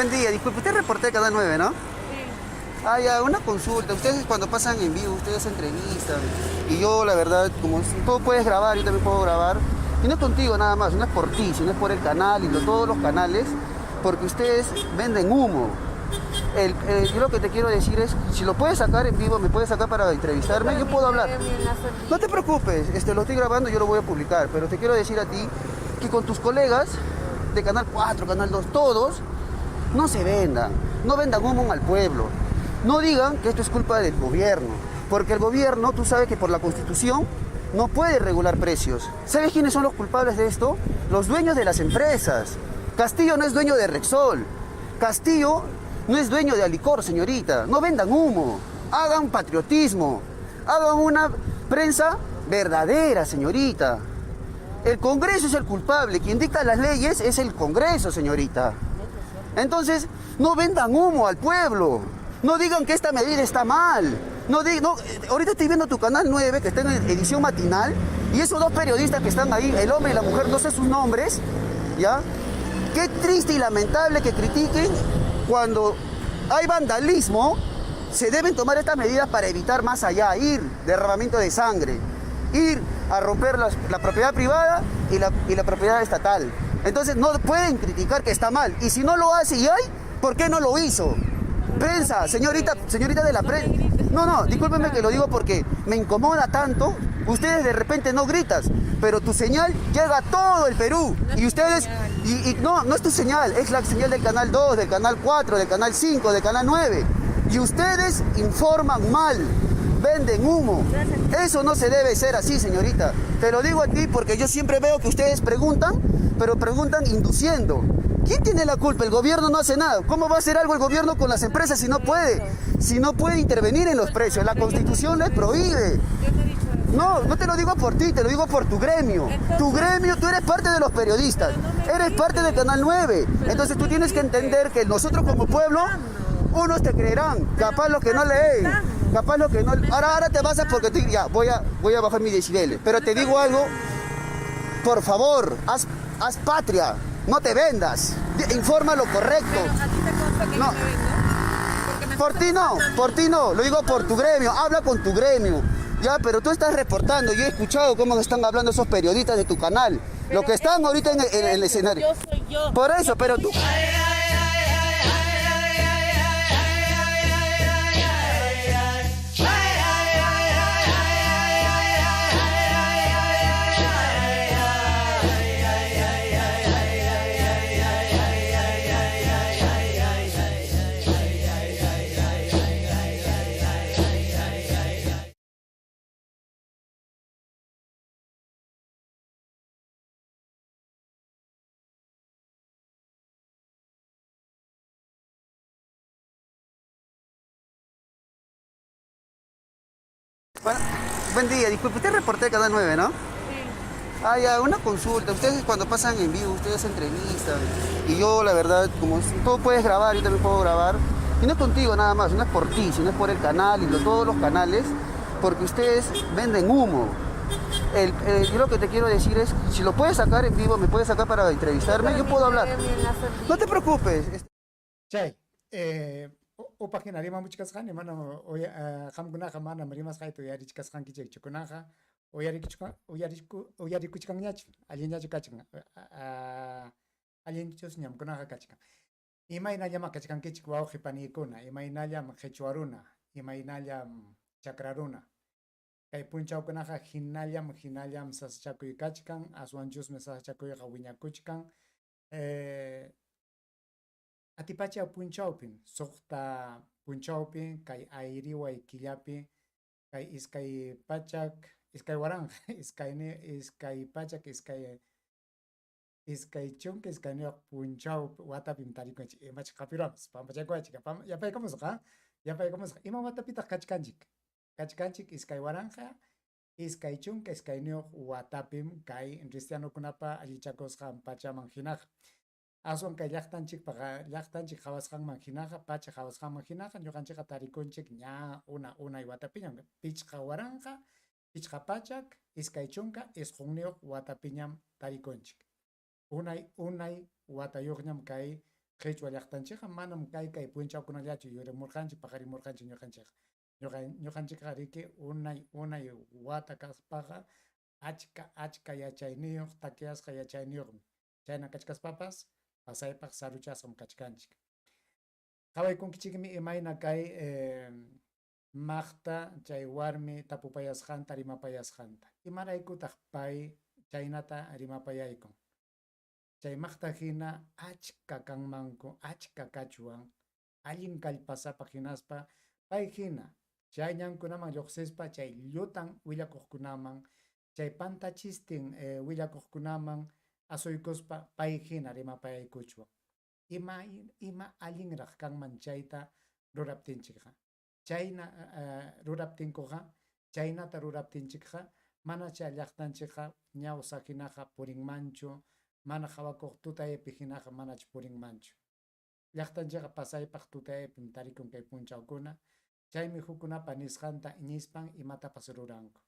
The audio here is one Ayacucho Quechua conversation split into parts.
Buen día, disculpe, usted es reportero de Canal 9, ¿no? Sí. Ah, ya, una consulta. Ustedes cuando pasan en vivo, ustedes entrevistan. Y yo, la verdad, como tú puedes grabar, yo también puedo grabar. Y no es contigo nada más, no es por ti, sino es por el canal y todos los canales, porque ustedes venden humo. Yo lo que te quiero decir es, si lo puedes sacar en vivo, me puedes sacar para entrevistarme, yo puedo hablar. No te preocupes, lo estoy grabando, yo lo voy a publicar, pero te quiero decir a ti que con tus colegas de Canal 4, Canal 2, todos, no se vendan, no vendan humo al pueblo. No digan que esto es culpa del gobierno, porque el gobierno, tú sabes que por la Constitución, no puede regular precios. ¿Sabes quiénes son los culpables de esto? Los dueños de las empresas. Castillo no es dueño de Repsol. Castillo no es dueño de Alicorp, señorita. No vendan humo. Hagan patriotismo. Hagan una prensa verdadera, señorita. El Congreso es el culpable. Quien dicta las leyes es el Congreso, señorita. Entonces, no vendan humo al pueblo. No digan que esta medida está mal. No di-, no, ahorita estoy viendo tu Canal 9, que está en edición matinal, y esos dos periodistas que están ahí, el hombre y la mujer, no sé sus nombres, ¿ya? Qué triste y lamentable que critiquen cuando hay vandalismo. Se deben tomar estas medidas para evitar más allá, ir derramamiento de sangre, ir a romper la propiedad privada y la propiedad estatal. Entonces no pueden criticar que está mal. Y si no lo hace y hay, ¿por qué no lo hizo? Prensa, señorita, señorita de la prensa. No, no, discúlpeme que lo digo porque me incomoda tanto. Ustedes de repente no gritas, pero tu señal llega a todo el Perú. No es Y tu ustedes, señal. y no, no es tu señal, es la señal del Canal 2, del Canal 4, del Canal 5, del Canal 9. Y ustedes informan mal, venden humo. Gracias. Eso no se debe ser así, señorita. Te lo digo a ti porque yo siempre veo que ustedes preguntan, pero preguntan induciendo. ¿Quién tiene la culpa? El gobierno no hace nada. ¿Cómo va a hacer algo el gobierno con las empresas si no puede? Si no puede intervenir en los precios. La Constitución le prohíbe. Yo no he dicho eso. No, no te lo digo por ti, te lo digo por tu gremio. Entonces, tu gremio, tú eres parte de los periodistas, Pero no me eres parte del grites. Canal 9. Pero Entonces no tú me tienes que grites. entender que nosotros como pueblo, Gritando. unos te creerán, Pero capaz me los que no estás leen, gritando. capaz los que no... Me Ahora, estás ahora te vas a porque te, ya, voy a bajar mis decibeles. Pero Me te estás digo algo, gritando. por favor, haz patria, no te vendas, informa lo correcto. Pero a ti te consta que No. yo me vendo. Porque me Por estás ti no, acusando. por ti no, lo digo por tu gremio, habla con tu gremio. Ya, pero tú estás reportando, yo he escuchado cómo están hablando esos periodistas de tu canal, Pero los que están es ahorita en el yo, escenario. Yo soy yo. Por eso, pero tú... Bueno, buen día, disculpe, usted es reportero de Canal 9, ¿no? Sí. Ah, ya, una consulta. Ustedes cuando pasan en vivo, ustedes entrevistan. Y yo, la verdad, como tú puedes grabar, yo también puedo grabar. Y no es contigo nada más, no es por ti, sino es por el canal y todos los canales, porque ustedes venden humo. Yo lo que te quiero decir es, si lo puedes sacar en vivo, me puedes sacar para entrevistarme, yo puedo hablar. No te preocupes. Chay, upaqhina rimamuchkasqani, mana qamkunaqa manam rimasqayta uyarichkasqankichikchu. Kunanqa uyarikuchkanñachu, allinñachu kachkan, allinchusñam kunaqa kachkan. Imaynallam kachkankichik wawqi paniykuna, imaynallam qhichwa runa, imaynallam chakraruna. Kay punchawkunaqa hinallam, hinallam sasachakuy kachkan, aswanchusmi sasachakuyqa wiñakuchkan. Atipacha punchawpim, suqta punchawpi, kay ayriway killapi, kay iskay pachak, iskay waranqa, iskayni, iskay pachak, iskay, iskay chunka, iskayniyuq punchaw watapim tarikunchik. Imachik qapirwapas, pampachaykuwachik, yapaykamusqa, yapaykamusqa. Ima watapitaq kachkanchik? Kachkanchik iskay waranqa, iskay chunka, iskayniyuq watapim kay cristianokunapa allichakusqan pachaman hinaqa. Aswan kay llaqtanchikpaqa, llaqtanchik qhawasqanman hinaqa, pacha qhawasqanman hinaqa, ñuqanchikqa tarikunchik ña una unay watapiñam, pichqa waranqa, pichqa pachak, iskay chunka, isqunniyuq watapiñam tarikunchik. Unay, unay watayuqñam kay Qhichwa llaqtanchikqa manam kay kay punchawkunallachu yurimurqanchik, paqarimurqanchik ñuqanchikqa. Ñuqanchikqa riki unay unay wata kaspaqa achka achka yachayniyuq, takyasqa yachayniyuqmi. Chayna kachkaspapas pasaypaq saruchasqam kachkanchik. Qawaykunkichikmi imayna kay maqta chay warmi tapupayasqanta, rimapayasqanta. Imaraykutaq pay chaynata rimapayaykun? Chay maqta hina achka kanmanku, achka kachwan, allin kallpasapa hinaspa pay hina chay ñankunaman lluqsispa chay llutan willakuqkunaman, chay pantachistin willakuqkunaman asuykuspa pay hina rimapayaykuchwan. Ima ima allinraq kanman chayta ruraptinchikqa. Chayna ruraptinkuqa, chaynata ruraptinchikqa, manachá llaqtanchikqa ñawsa hinaqa purinmanchu, mana qawakuq tutaypi hinaqa manach purinmanchu. Llaqtanchikqa pasaypaq tutaypim tarikun kay punchawkuna, chaymi hukkunapa nisqanta iñispan imatapas ruranku.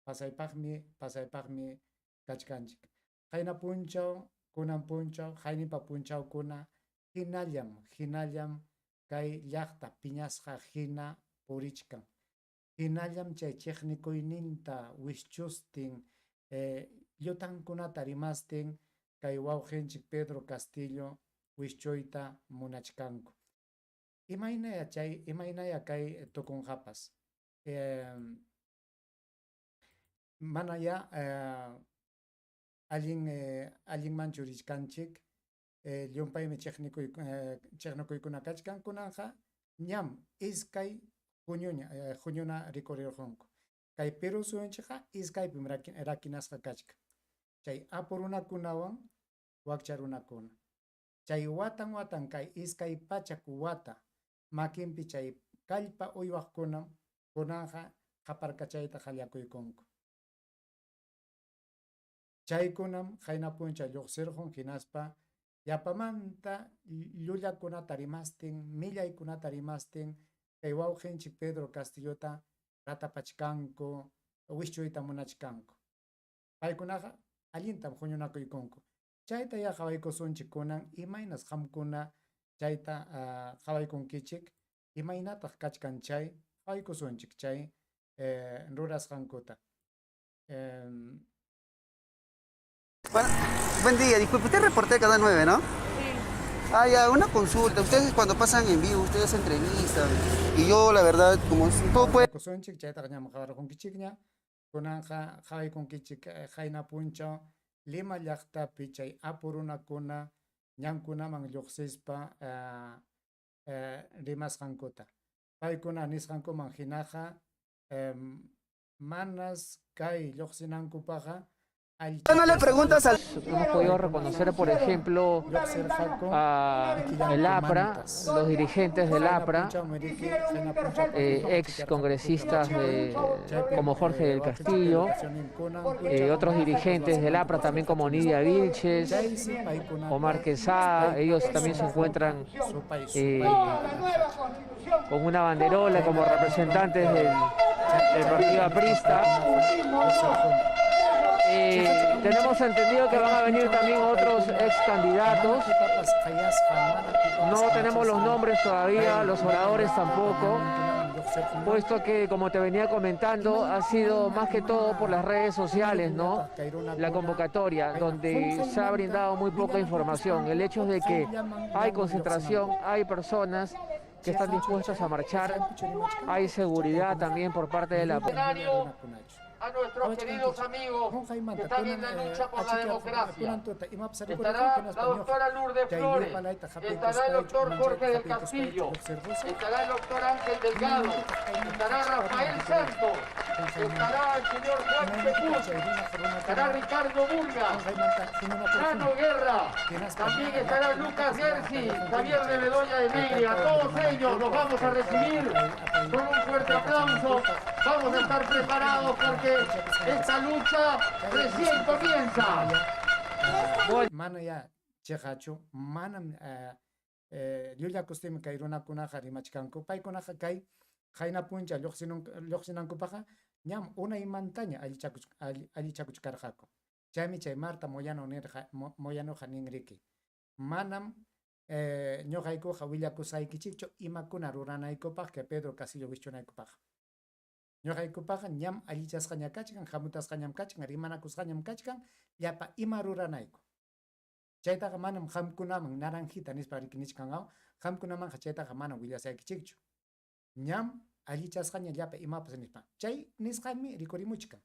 Pasaypaqmi, pasaypaqmi kachkanchik. Qayna punchaw, kunan punchaw, qayninpa punchawkuna, hinallam, hinallam kay llaqta piñasqa hina purichkan. Hinallam chay chiqnikuyninta wischustin, llutankunata rimastin kay wawqinchik Pedro Castillo wischuyta munachkanku. Imaynaya chay, imaynaya kay tukunqapas. Manaya allin allinmanchu richkanchik, llumpaymi chiqnikuykuna kachkan, kunanqa ñam iskay huñuña huñuna rikurirqunku. Kay Perú suyunchikqa iskaypim rakinasqa kachkan. Chay apu runakunawan wakcha runakuna. Chay watan watan kay 200 wata makinpi chay kallpa uywaqkunam kunanqa qaparkachayta qallakuykunku. Chaykunam qayna puncha lluqsirqun hinaspa yapamanta llullakunata rimastin, millaykunata rimastin, kay wawqinchik Pedro Castillota ratapachkanku, wischuyta munachkanku. Paykunaqa allintam huñunakuykunku. Chayta ya qawaykusunchik kunan, imaynas qamkuna chayta qawaykunkichik, imaynataq kachkan chay, qawaykusunchik chay rurasqankuta. Bueno, buen día, disculpe, usted reportea de Canal 9, ¿no? Sí. Ah, ya, una consulta. Ustedes cuando pasan en vivo, ustedes entrevistan. Y yo, la verdad, como todo puede Qawaykusunchik, chaytaqa ñam qawarqunkichikña, kunanqa qawaykunkichik qayna punchaw Lima llaqtapi chay apu runakuna ñankunaman lluqsispa rimasqankuta. Paykuna nisqankuman hinaqa manas kay lluqsinankupaqqa No le preguntas al Hemos podido reconocer, por ejemplo, a el APRA, los dirigentes del APRA, ex congresistas como Jorge del Castillo, otros dirigentes del APRA también como Nidia Vílchez, Omar Quesada, ellos también se encuentran con una banderola como representantes del partido aprista. Tenemos entendido que van a venir también otros ex candidatos. No tenemos los nombres todavía, los oradores tampoco, puesto que, como te venía comentando, ha sido más que todo por las redes sociales, ¿no? La convocatoria, donde se ha brindado muy poca información. El hecho es de que hay concentración, hay personas que están dispuestas a marchar, hay seguridad también por parte de la A nuestros queridos amigos que están en la lucha por la democracia. Estará la doctora Lourdes Flores, estará el doctor Jorge del Castillo, estará el doctor Ángel Delgado, estará Rafael Santos, estará el señor Juan Sepús, estará Ricardo Burga, Nano Guerra, también estará Lucas Ghersi, Javier de Bedoya de Negri. A todos ellos los vamos a recibir con un fuerte aplauso. Vamos a estar preparados porque esta lucha recién comienza. Mana ya chiqachu, manam llullakustinmi kay runakunaqa rimachkanku. Paykunaqa kay qayna puncha lluqsinankupaqqa ñam unaymantaña allichakuchkarqaku. Chaymi chay Marta Moyano nirqa, Moyanoqa ninriki. Manam Ñuqaykuqa willakusqaykichikchu imakuna ruranaykupaq kay Pedro Castillo wischunaykupaqqa. Ñuqaykupaqqa ñam allichasqaña kachkan, hamutasqañam kachkan, rimanakusqañam kachkan llapa ima ruranayku. Chaytaqa manam qamkunaman naranjita nispa riki nichkan aw, qamkunamanqa chaytaqa manam willasaykichikchu. Ñam allichasqaña llapa imapas nispa. Chay nisqanmi rikurimuchkan.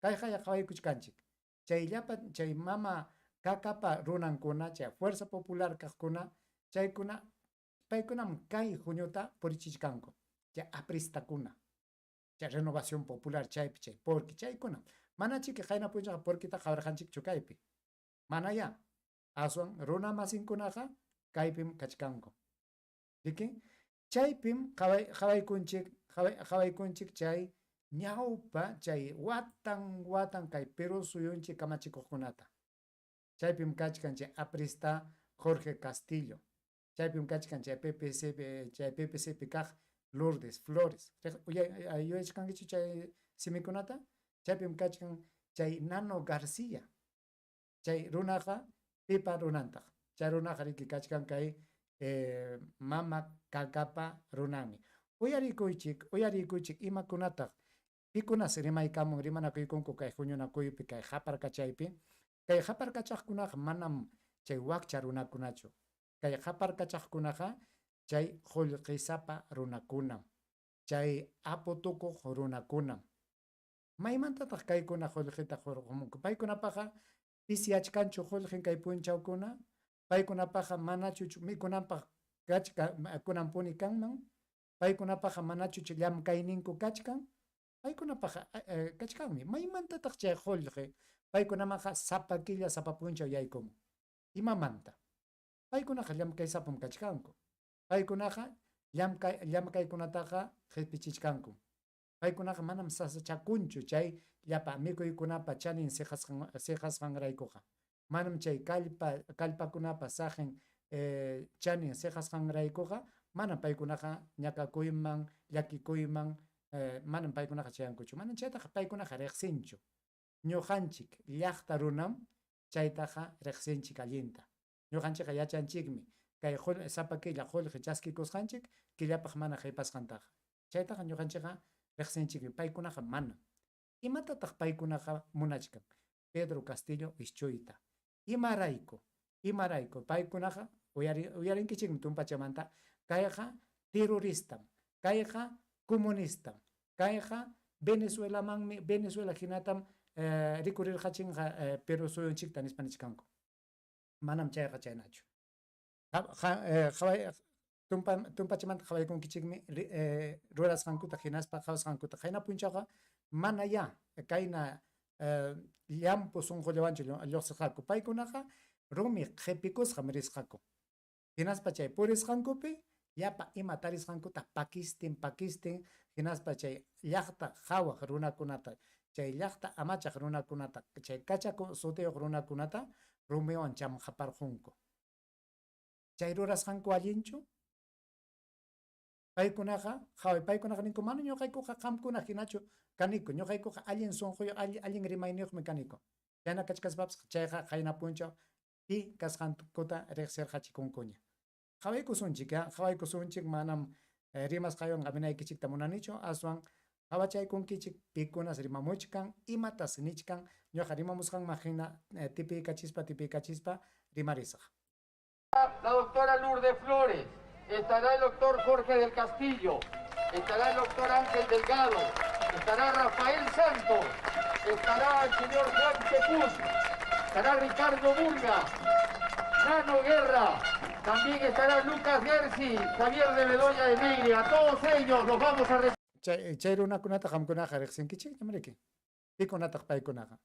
Kayqaya qawaykuchkanchik. Chay llapa chay mama kakapa runankuna, chay Fuerza Popular kaqkuna, chaykuna paykunam kay huñuta purichichkanku. Chay apristakuna, chay Renovación Popular chaypi chay porque chaykunam. Manachiki qayna punchawqa porquitaqa qawarqanchikchu kaypi. Manayá. Aswan runa masinkunaqa kaypim kachkanku. Riki? Chaypim qawaykunchik qawaykunchik chay ñawpa chay watan watan kay Perú suyunchik kamachikuqkunata. Chaypim kachkan chay aprista Jorge Castillo. Chaypim kachkan chay PPC chay PPC pi kaq Lourdes Flores. Yuyachkankichu chay simikunata? Chaypim kachkan chay Nano García. Chay runaqa pipa runantaq? Chay runaqa riki kachkan kay mama kakapa runanmi. Uyarikuychik, uyarikuychik imakunataq pikunas rimaykamun rimanakuykunku kay huñunakuypi kay qaparkachaypi. Kay qaparkachaqkunaqa manam chay wakcha runakunachu. Kay qaparkachaqkunaqa chay qullqisapa runakunam, chay apu tukuq runakunam. Maymantataq kaykuna qullqita hurqumunku? Paykunapaqa pisiyachkanchu qullqin kay punchawkuna? Paykunapaqa manachu mikunanpaq kachka kunanpuni kanman? Paykunapaqa manachu llamkayninku kachkan? Paykunapaqa kachkanmi. Maymantataq chay qullqi paykunamanqa sapa killa sapa punchaw yaykumun? Imamanta? Paykunaqa llamkaysapam kachkanku. Paykunaqa llamkaykunataqa qispichichkankum. Paykunaqa manam sasachakunchu chay llapa mikuykunapa chanin siqasqanraykuqa. Manam chay kallpakunapa saqin chanin siqasqanraykuqa manam paykunaqa ñakakuyman, llakikuyman, manam paykunaqa chayankuchu. Manam chaytaqa paykunaqa riqsinchu. Ñuqanchik llaqta runam chaytaqa riqsinchik allinta. Ñuqanchikqa yachanchikmi kay sapa killa qullqi chaskikusqanchik killapaq mana qipasqantaqa. Chaytaqa ñuqanchikqa riqsinchikmi, paykunaqa manam. Imatataq paykunaqa munachkan? Pedro Castillo wischuyta. Imarayku? Imarayku? Paykunaqa uyarinkichikmi tumpachamanta, kayqa terroristam, kayqa comunistam, kayqa Venezuelamanmi, Venezuela hinatam rikurirqachinqa Perú suyunchikta nispa nichkanku. Manam chayqa chaynachu. Tumpachamanta qawaykunkichikmi rurasqankuta hinaspa qawasqankuta. Qayna punchawqa manayá kayna llampu sunqullawanchu lluqsirqaku. Paykunaqa rumi qipikusqam risqaku. Hinaspa chay purisqankupi llapa ima tarisqankuta pakistin pakistin hinaspa chay llaqta qawaq runakunata, chay llaqta amachaq runakunata, chay kachaku sutiyuq runakunata rumiwan chamqaparqunku. Chay rurasqanku allinchu? Paykunaqa, qaway, paykunaqa ninku, mana ñuqaykuqa qamkuna hinachu kaniku, ñuqaykuqa allin sunquyuq, allin rimayniyuqmi kaniku. Chayna kachkaspapas chayqa qayna punchaw pi kasqankuta riqsirqachikunkuña. Qawaykusunchik, qawaykusunchik, manam rimasqaywan qaminaykichikta munanichu, aswan qawachaykunkichik pikunas rimamuchkan, imatas nichkan, ñuqa rimamusqanman hina tipiykachispa, tipiykachispa rimarisaq. La doctora Lourdes Flores, estará el doctor Jorge del Castillo, estará el doctor Ángel Delgado, estará Rafael Santos, estará el señor Juan Chepuz, estará Ricardo Burga, Nano Guerra, también estará Lucas Gersi, Javier de Bedoya de Negri. A todos ellos los vamos a Chay runakunata qamkunaqa riqsinkichik, ñamriki. Pikunataq paykunaqa.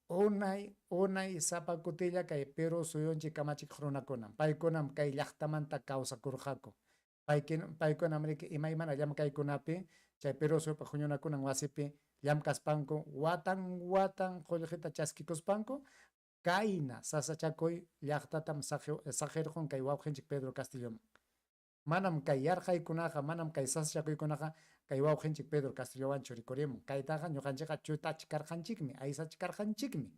Unay, unay sapa kutilla kay Perú suyunchik kamachikuq runakunam. Paykunam kay llaqtamanta kawsakurqaku. Paykunam riki imaymana llamkaykunapi chay Perú suyupaq huñunakunan wasipi llamkaspanku watan watan qullqita chaskikuspanku kayna sasachakuy llaqtatam saqirqun kay wawqinchik Pedro Castilloman. Manam kay yarqaykunaqa, manam kay sasachakuykunaqa kay wawqinchik Pedro Castillowanchu rikurimun. Kaytaqa ñuqanchikqa chutachkarqanchikmi, aysachkarqanchikmi.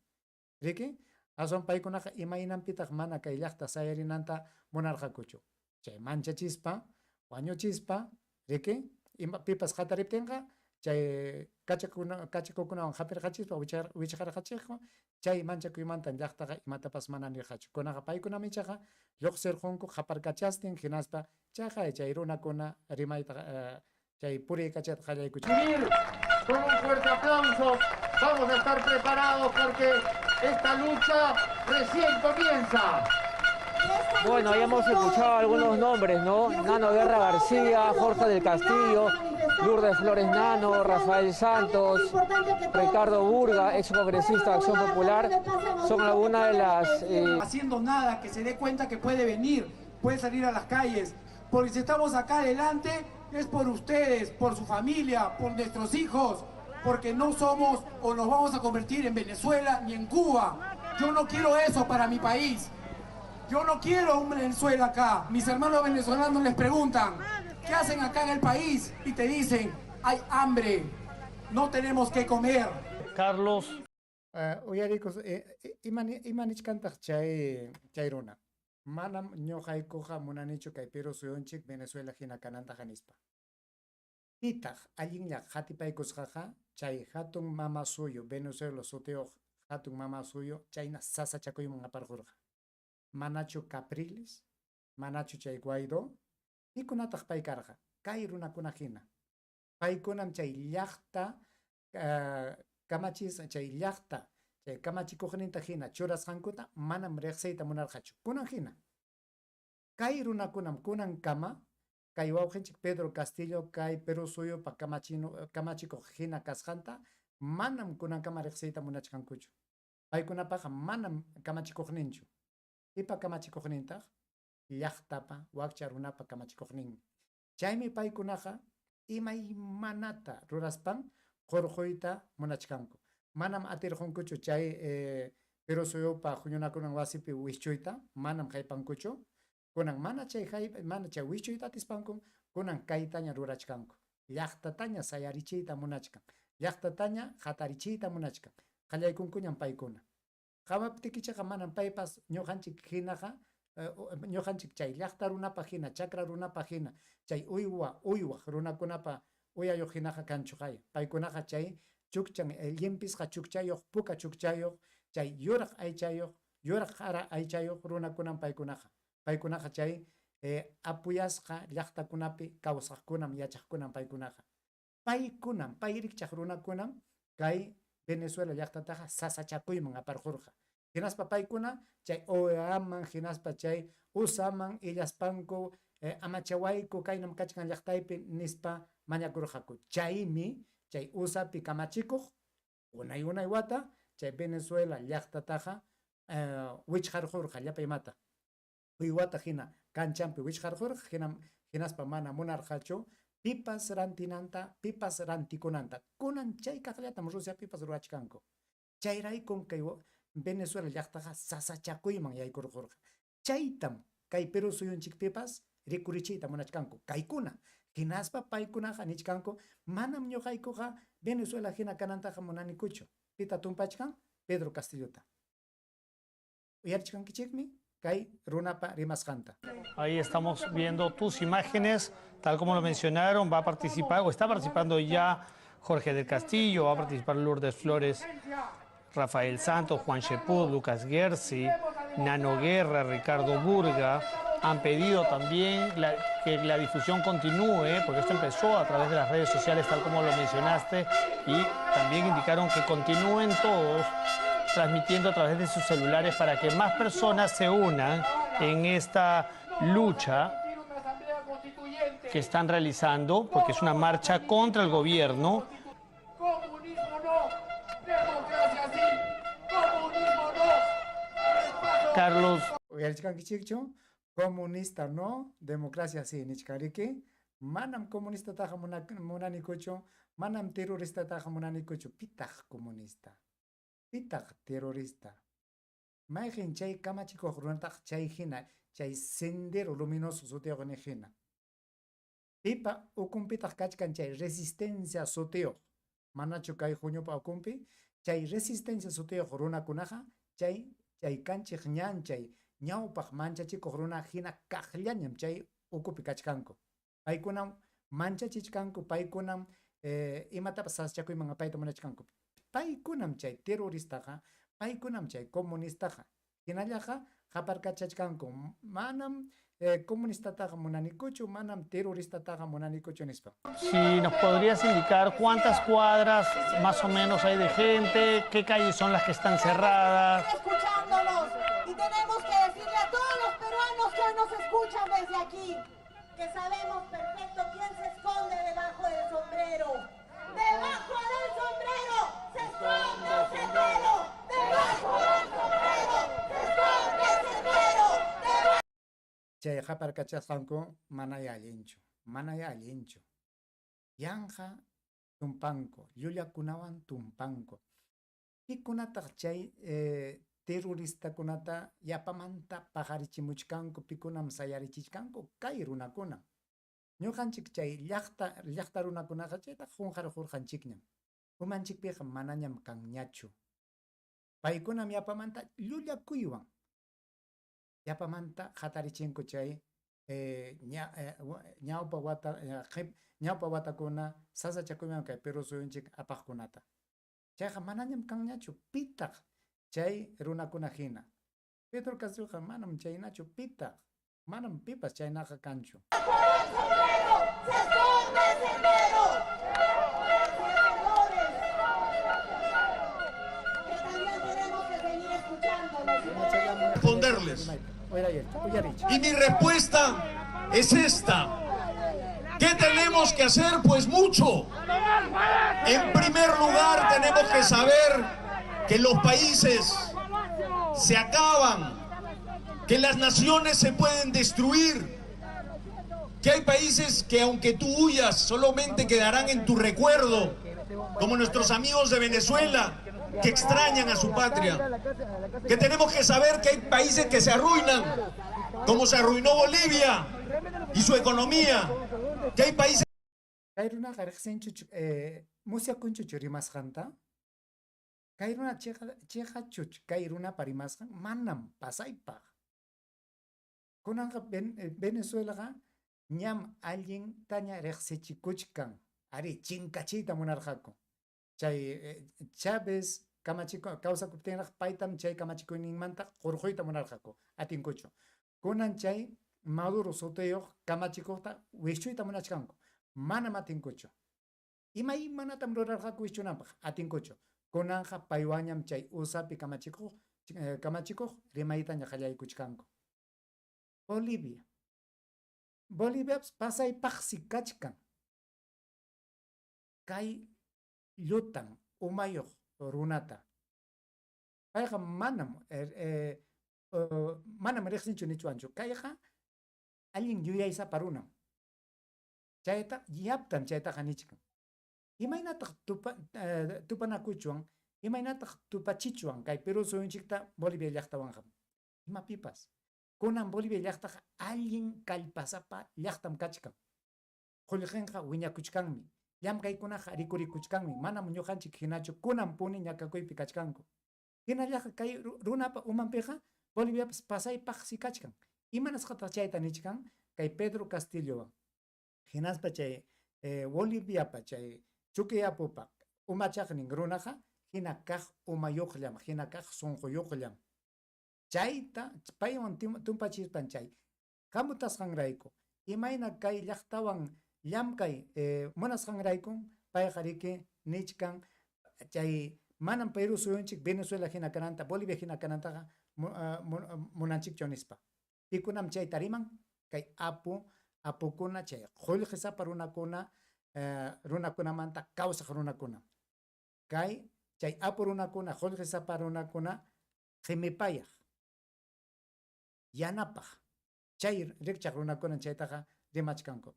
Riki? Aswan paykunaqa imaynanpitaq mana kay llaqta sayarinanta munarqakuchu. Chay manchachispa, wañuchispa, riki, ima pipas qatariptinqa chay kachakuna kachakukunawan hapirqachispa wichqarqachiqku, chay manchakuymantan llaqtaqa imatapas mana nirqachu. Kunaqa paykunam ichaqa lluqsirqunku qaparkachastin hinaspa chaqay chay runakuna rimayta chay puriykachayta qallaykuchun. Con un fuerte aplauso vamos a estar preparados porque esta lucha recién comienza. Bueno, ya hemos escuchado algunos nombres, ¿no? Nano Guerra García, Jorge del Castillo, Lourdes Flores Nano, Rafael Santos, Ricardo Burga, ex congresista de Acción Popular, son algunas de las... Haciendo nada, que se dé cuenta que puede venir, puede salir a las calles, porque si estamos acá adelante es por ustedes, por su familia, por nuestros hijos, porque no somos o nos vamos a convertir en Venezuela ni en Cuba. Yo no quiero eso para mi país. Yo no quiero un Venezuela acá. Mis hermanos venezolanos les preguntan, ¿qué hacen acá en el país? Y te dicen, hay hambre, no tenemos que comer. Carlos. Uyarikus, imanichkantaq chay runa. Manam ñuqaykuqa munanichu kay Perú suyunchik Venezuela hina kanantaqa nispa. Pitaq allinlla qatipaykusqaqa chay hatun mama suyu, Venezuela sutiyuq hatun mama suyu chayna sasachakuyman aparqurqa. Manachu Capriles, manachu chay Guaidó, pikunataq pay karqa, kay runakuna hina. Paykunam chay llaqta kamachis, chay llaqta, chay kamachikuqninta hina churasqankuta manam riqsiyta munarqachu. Kunan hina. Kay runakunam kunankama, kay wawqinchik Pedro Castillo, kay Perú suyupa kamachikuq hina kasqanta, manam kunankama riqsiyta munachkankuchu. Paykunapaqa manam kamachikuqninchu. Pipa kamachikuqnintaq llaqtapa wakcha runapa kamachikuqninmi. Chaymi paykunaqa imaymanata ruraspan qurquyta munachkanku. Manam atirqunkuchu chay Perú suyupa huñunakunan wasipi wischuyta, manam haypankuchu. Kunan mana chay wischuyta atispanku, kunan kaytaña rurachkanku. Llaqtataña sayarichiyta munachkan. Llaqtataña hatarichiyta munachkan. Qallaykunkuñam paykuna. Qawaptikichikqa manam paypas ñuqanchik hinaqa, ñuqanchik chay llaqta runapa hina, chakra runapa hina, chay uywa, uywaq runakunapa uyayuq hinaqa kanchu qaya. Paykunaqa chay chukchan, llimpisqa chukchayuq, puka chukchayuq, chay yuraq aychayuq, yuraq qara aychayuq runakunam paykunaqa. Paykunaqa chay apuyasqa llaqtakunapi kawsaqkunam, yachaqkunam paykunaqa. Paykunam, pay rikchaq runakunam kay Venezuela llaqtataqa sasachakuyman aparqurqa. Hinaspa paykuna chay OEAman, hinaspa chay USAman illaspanku amachawayku kaynam kachkan llaqtaypi nispa mañakurqaku. Chaymi chay USApi kamachikuq unay unay wata chay Venezuela llaqtataqa wichqarqurqa llapa imata. Uywata hina kanchanpi wichqarqurqa hinaspa mana munarqachu pipas rantinanta, pipas rantikunanta. Kunan chay kaqllatam Rusia pipas ruwachkanku. Chayraykum kay Venezuela llaqtaqa sasachakuyman yaykurqurqa. Chaytam kay Perú suyunchikpipas rikurichiyta munachkanku. Kaykuna. Hinaspa paykunaqa nichkanku, manam ñuqaykuqa Venezuela hina kanantaqa munanikuchu. Pita tumpachkan Pedro Castillota. Uyarichkankichikmi kay runapa rimasqanta. Ahí estamos viendo tus imágenes, tal como lo mencionaron, va a participar o está participando ya Jorge del Castillo, va a participar Lourdes Flores, Rafael Santos, Juan Sheput, Lucas Ghersi, Nano Guerra, Ricardo Burga. Han pedido también que la difusión continúe, porque esto empezó a través de las redes sociales, tal como lo mencionaste, y también indicaron que continúen todos transmitiendo a través de sus celulares para que más personas se unan en esta lucha que están realizando, porque es una marcha contra el gobierno. Comunismo no, democracia sí, comunismo no. Carlos. Comunista no, democracia sí, nichkariki. Manam comunista taja munanikuchu, manam terrorista taja munanikuchu, pitaq comunista, pitaq terrorista. Mayqin chay kamachikuq runataq chay hina, chay sendero luminoso sutiyuq niq hina. Pipa ukunpitaq kachkan chay resistencia sutiyuq, manachu kay huñupa ukunpi, chay resistencia sutiyuq runakunaqa chay Chay kanchiq ñan chay ñawpaq manchachikuq runa hina kaqllañam chay ukupi kachkanku. Paykunam manchachichkanku, paykunam imatapas sasachakuyman apayta munachkanku. Paykunam chay terroristaqa, paykunam chay comunistaqa. Hinallaqa qaparkachachkanku, manam comunistataqa munanikuchu, manam terroristataqa munanikuchu nispa. Si nos podrías indicar cuántas cuadras más o menos hay de gente, qué calles son las que están cerradas. Escuchándonos, y tenemos que decirle a todos los peruanos que hoy nos escuchan desde aquí, que sabemos perfecto quién se esconde debajo del sombrero. ¡Debajo del sombrero se esconde el sombrero! ¡Debajo del sombrero se esconde el sombrero! Chay qaparkachasqanku manaya allinchu, manaya allinchu. Yanqa tumpanku, llullakunawan tumpanku. Pikunataq chay terroristakunata yapamanta paqarichimuchkanku, pikunam sayarichichkanku, kay runakuna. Ñuqanchik chay llaqta runakunaqa chayta qunqarqurqanchikñam. Umanchikpiqa manañam kanñachu. Paykunam yapamanta llullakuywan yapamanta hatarichinku chay ñawpa wata ñawpa watakuna sasachakuyman kay Perú suyunchik apaqkunata. Chayqa manañam kanñachu pitaq chay runakuna hina. Pedro Castilloqa manam chaynachu pitaq, manam pipas chaynaqa kanchu. Responderles. Y mi respuesta es esta. ¿Qué tenemos que hacer? Pues mucho. En primer lugar, tenemos que saber que los países se acaban, que las naciones se pueden destruir, que hay países que aunque tú huyas, solamente quedarán en tu recuerdo, como nuestros amigos de Venezuela, que extrañan a su patria, que tenemos que saber que hay países que se arruinan, como se arruinó Bolivia y su economía, que hay países... Kay runaqa riqsinchu musyakunchuchu rimasqanta? Kay runa chiqachuch kay runapa rimasqan manam pasaypaq. Kunanqa Venezuelaqa ñam allintaña riqsichikuchkan, ari chinkachiyta munarqaku. Chay Chávez kawsakuptinraq paytam chay kamachikuyninmanta qurquyta munarqaku, atinkuchu. Kunan chay Maduro sutiyuq kamachikuqta wischuyta munachkanku, manam atinkuchu. Imaymanatam rurarqaku wischunanpaq, atinkuchu. Kunanqa paywañam chay usapi kamachikuq rimaytaña qallaykuchkanku. Bolivia. Boliviapas pasaypaqsi kachkan. Kay llutan umayuq runata. Payqa manam manam riqsinchu nichwanchu. Kayqa allin yuyaysapa runam. Chayta yaptam chaytaqa nichkan. Imaynataq tupanakuchwan, imaynataq tupachichwan kay Perú suyunchikta Bolivia llaqtawanqa. Imapipas. Kunan Bolivia llaqtaqa allin kallpasapa llaqtam kachkan. Qullqinqa wiñakuchkanmi. Llamkaykunaqa rikurikuchkanmi, manam ñuqanchik hinachu kunanpuni ñakakuypi kachkanku. Hinallaqa kay runapa umanpiqa Boliviapas pasaypaqsi kachkan. Imanasqataq chayta nichkan kay Pedro Castillowan. Hinaspa chay Boliviapa chay Chuquiapupa umachaqnin runaqa hina kaq umayuqllam, hina kaq sunquyuqllam. Chayta paywan tumpachispan chay hamutasqanrayku, imayna kay llaqtawan llamkay munasqanrayku payqa riki nichkan chay manam Perú suyunchik Venezuela hina kananta, Bolivia hina kanantaqa munanchikchu nispa. Pikunam chayta riman kay apukuna chay qullqisapa runakuna runakunamanta kawsaq runakuna. Kay chay apu runakuna, qullqisapa runakuna qimipayaq, yanapaq chay rikchaq runakuna chaytaqa rimachkanku.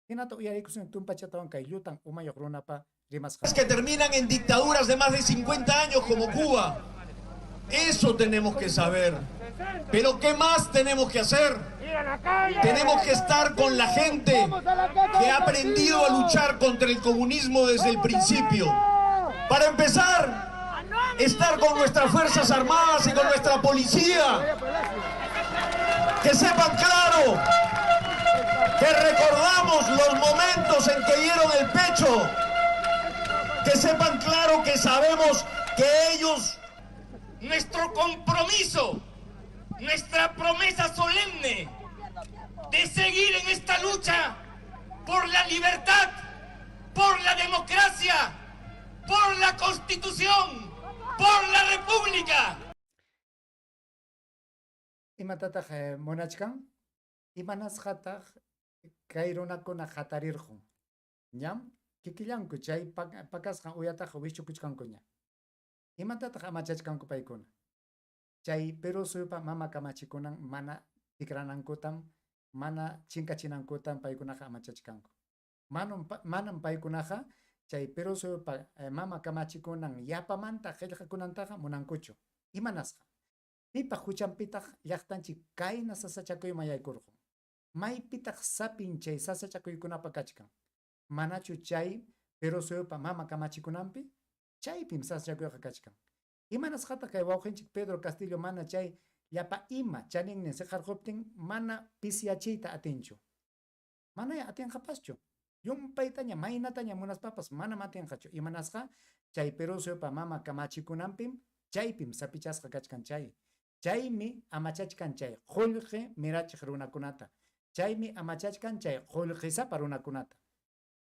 Hinata uyarikusun tumpachatawan kay llutan umayuq runapa rimasqan. Que terminan en dictaduras de más de 50 años como Cuba. Eso tenemos que saber. Pero ¿qué más tenemos que hacer? Tenemos que estar con la gente que ha aprendido a luchar contra el comunismo desde el principio. Para empezar, estar con nuestras Fuerzas Armadas y con nuestra policía. Que sepan claro que recordamos los momentos en que dieron el pecho. Que sepan claro que sabemos que ellos... Nuestro compromiso, nuestra promesa solemne de seguir en esta lucha por la libertad, por la democracia, por la Constitución, por la República. Imatataq munachkan? Imanasqataq kay runakuna hatarirqun? Ñam kikillanku chay pakasqan uyataqa wischukuchkankuña. Imatataq amachachkanku paykuna? Chay Perú suyupa mama kamachikunan mana tikranankutam, mana chinkachinankutam paykunaqa amachachkanku. Manam paykunaqa chay Perú suyupa mama kamachikunan yapamanta qillqakunantaqa munankuchu. Imanasqa? Pipa huchanpitaq llaqtanchik kayna sasachakuyman yaykurqun? Maypitaq sapin chay sasachakuykunapa kachkan? Manachu chay Perú suyupa mama kamachikunanpi? Chaypim sasachakuyqa kachkan. Imanasqataq kay wawqinchik Pedro Castillo mana chay llapa ima chaninnin siqarquptin mana pisiyachiyta atinchu? Manaya atinqapaschu. Llumpaytaña maynataña munaspapas manam atinqachu. Imanasqa chay Perú suyupa mama kamachikunanpim chaypim sapichasqa kachkan chay. Chaymi amachachkan chay qullqi mirachiq runakunata. Chaymi amachachkan chay qullqisapa runakunata.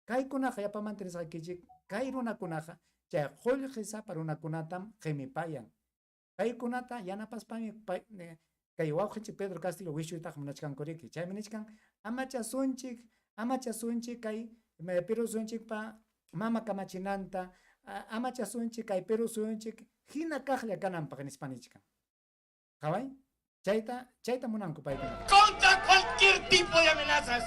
Kaykunaqa yapamanta nisqaykichik, kay runakunaqa chay qullqisapa runakunatam qimipayan. Paykunata yanapaspami kay wawqinchik Pedro Castillo wishuytaqa munachkankuriki. Chaymi nichkan amachasunchik, amachasunchik kay Perú suyunchikpa mama kamachinanta, amachasunchik kay Perú suyunchik hina kaqlla kananpaq nispa nichkan. Qhaway, chayta, chayta munanku paykuna. Contra cualquier tipo de amenazas.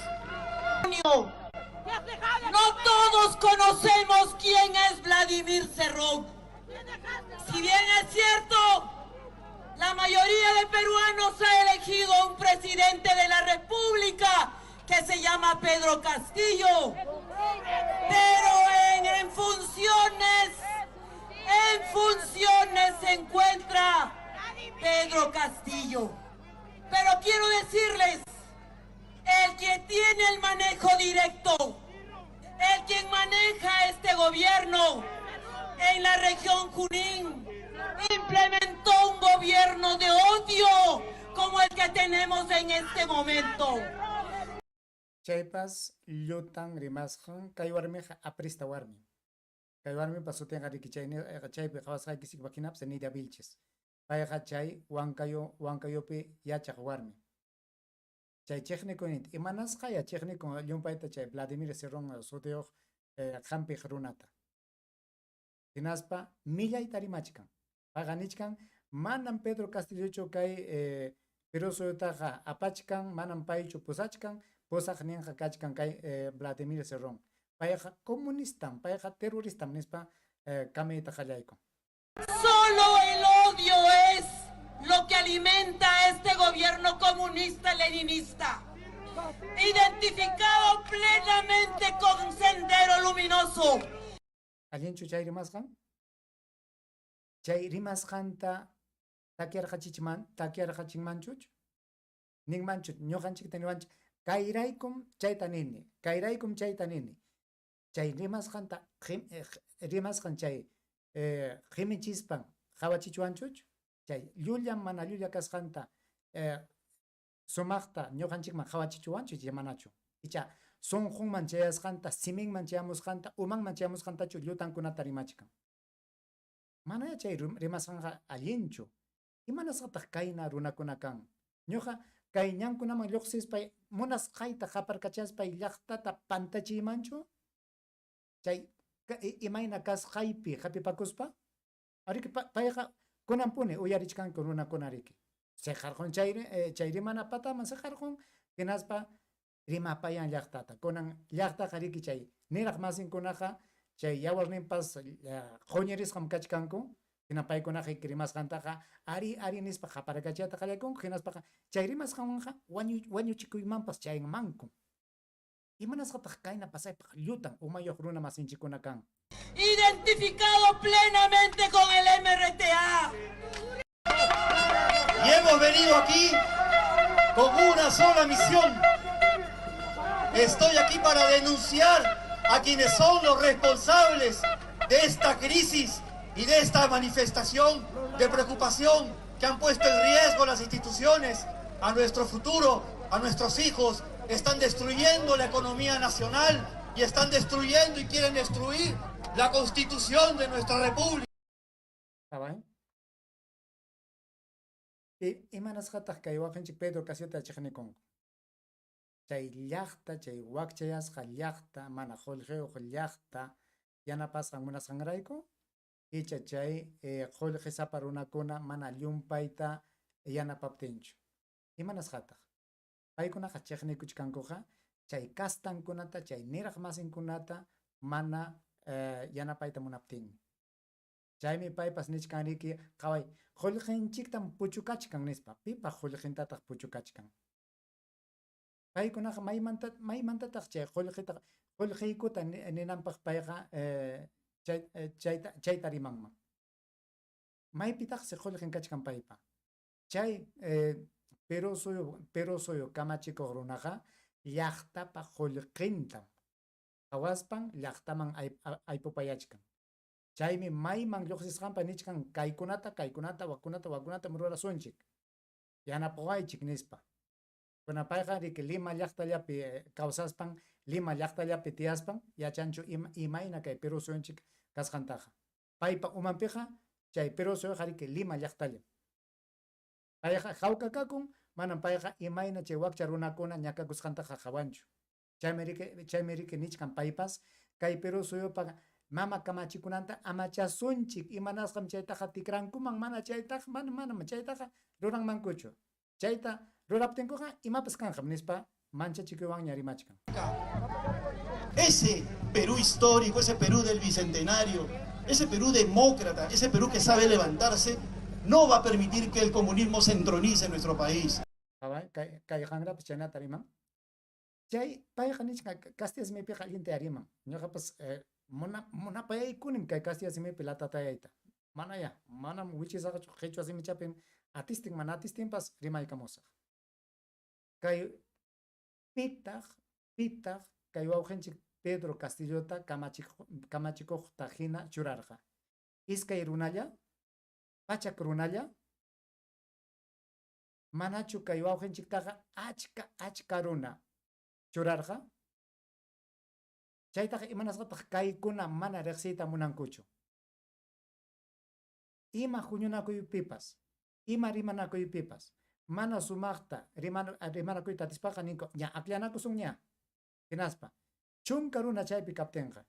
No todos conocemos quién es Vladimir Cerrón. Si bien es cierto, la mayoría de peruanos ha elegido a un presidente de la República que se llama Pedro Castillo. Pero en funciones se encuentra Pedro Castillo. Pero quiero decirles, el que tiene el manejo directo, el quien maneja este gobierno en la región Junín, implementó un gobierno de odio como el que tenemos en este momento. Chaypas llutan rimasqan kay warmiqa aprista warmi. Kay warmipa sutinqa riki chaypi qhawasqaykichikpa hinapas Nidia Vilches. Payqa chay Huancayopi yachaq warmi. Chay chiqnikuyninta imanasqaya chiqnikun llumpayta chay Vladimir Cerrón sutiyuq hampiq runata. Hinaspa millayta rimachkan. Payqa nichkan manam Pedro Castillochu kay Perú suyutaqa apachkan, manam paychu pusachkan, pusaqninqa kachkan kay Vladimir Cerrón. Payqa comunistam, payqa terroristam nispa kamiyta qallaykun. Solo el odio es lo que alimenta a este gobierno comunista leninista, identificado plenamente con Sendero Luminoso. Allinchu chay rimasqan? Chay rimasqanta takyarqachinmanchuch? Ninmanchu ñuqanchikta niwanchik kayraykum chayta nini, kayraykum chayta nini. Chay rimasqanta rimasqan chay qimichispan qhawachichwanchuch? Chay llullam mana llulla kasqanta sumaqta ñuqanchikman qhawachichwanchu chay manachu? Icha sunqunman chayasqanta, siminman chayamusqanta, umanman chayamusqantachu llutankunata rimachkan. Manaya chay rimasqanqa allinchu. Imanasqataq kayna runakuna kan? Ñuqa kay ñankunaman lluqsispay munasqayta qaparkachaspay llaqtata pantachiymanchu? Chay imayna kasqaypi hapipakuspa? Ariki payqa kunanpuni uyarichkanku runakuna riki. Siqarqun chay rimana pataman siqarqun hinaspa rimapayan llaqtata. Kunan llaqtaqa riki chay niraq masinkunaqa chay yawarninpas quñirisqam kachkanku. Hina paykunaqa rimasqantaqa ari ari nispa qaparkachayta qallaykunku hinaspaqa chay rimasqanwanqa wañuchikuymanpas chayanmanku. Imanasqataq kayna pasaypaq llutan umayuq runa masinchikkuna kan? Identificado plenamente con el MRTA. Y hemos venido aquí con una sola misión. Estoy aquí para denunciar a quienes son los responsables de esta crisis y de esta manifestación de preocupación que han puesto en riesgo las instituciones, a nuestro futuro, a nuestros hijos. Están destruyendo la economía nacional y están destruyendo y quieren destruir la constitución de nuestra república. Imanasqataq kay wawqinchik Pedro Castillota chiqnikunku? Chay llaqta, chay wakchayasqa llaqta, mana qullqiyuq llaqta yanapasqan munasqanrayku, icha chay qullqisapa runakuna mana llumpayta yanapaptinchu. Imanasqataq? Paykunaqa chiqnikuchkankuqa chay kastankunata, chay niraq masinkunata mana yanapayta munaptinmi. Chaymi paypas nichkanriki qhaway qullqinchiktam puchukachkan nispa. Pipaq qullqintataq puchukachkan? Paykunaqa maymantataq chay qullqita qullqiykuta ninanpaq payqa chayta rimanman. Maypitaqsi qullqin kachkan paypa. Chay Perú suyu kamachikuq runaqa llaqtapa qullqintam qhawaspan llaqtaman aypupayachkan. Chaymi mayman lluqsisqanpa nichkan kaykunata, kaykunata, wakunata, wakunatam rurasunchik. Yanapawaychik nispa. Kuna payqa riki Lima llaqtallapi kawsaspan, Lima llaqtallapi tiyaspan, yachanchu imayna kay Perú suyunchik kasqantaqa. Paypa umanpiqa chay Perú suyuqa riki Lima llaqtallam. Payqa hawka kakun, manam payqa imayna chay wakcha runakuna ñakakusqantaqa qhawanchu. Chaymi riki nichkan paypas kay Perú suyupa mama kamachikunanta amachasunchik, imanasqam chaytaqa tikrankuman, mana chaytaqa, manam chaytaqa ruranmankuchu. Chayta ruraptinkuqa imapas kanqam nispa manchachikuywanña rimachkan. Ese Perú histórico, ese Perú del Bicentenario, ese Perú demócrata, ese Perú que sabe levantarse, no va a permitir que el comunismo se entronice en nuestro país. Kay qanrapas chaynata riman. Chay payqa nichkan castilla simipiqa allinta riman. Ñuqapas munapayaykunim kay castilla simipi latatayayta. Manaya, manam wichisaqachu qhichwa simichapim atistin mana atistinpas rimaykamusaq. Kay pitaq kay wawqinchik Pedro Castillota kamachikuqta hina churarqa. Iskay runalla, pachak runalla, manachu kay wawqinchiktaqa achka runa churarqa. Chaytaqa imanasqataq kaykuna mana riqsiyta munankuchu. Ima huñunakuypipas, ima rimanakuypipas, mana sumaqta rimanakuyta atispaqa ninku ña akllanakusun ña. Hinaspa, chunka runa chaypi kaptinqa,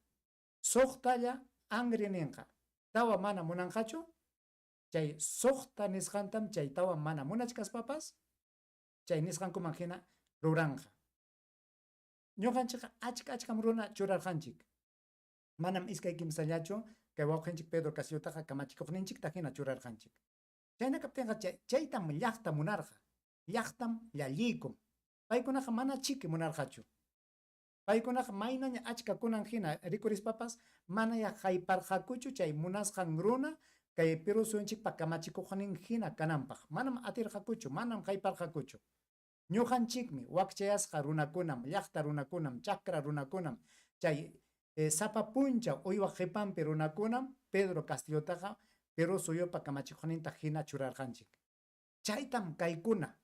suqtalla angri ninqa, tawa mana munanqachu, chay suqta nisqantam chay tawa mana munachkaspapas, chay nisqankuman hina ruranqa. Ñuqanchikqa achka achkam runa churarqanchik. Manam iskay kimsallachu kay wawqinchik Pedro Castillotaqa kamachikuqninchikta hina churarqanchik. Chayna kaptinqa chaytam llaqta munarqa. Llaqtam llalliykum. Paykunaqa mana chiki munarqachu. Paykunaqa maynaña achka kunan hina rikurispapas manaya hayparqakuchu chay munasqan runa kay Perú suyunchikpa kamachikuqnin hina kananpaq. Manam atirqakuchu, manam hayparqakuchu. Ñuqanchikmi wakchayasqa runakunam, llaqta runakunam, chakra runakunam, chay sapa punchaw uywa qipanpi runakunam Pedro Castillotaqa Perú suyupa kamachikuqninta hina churarqanchik. Chaytam kaykuna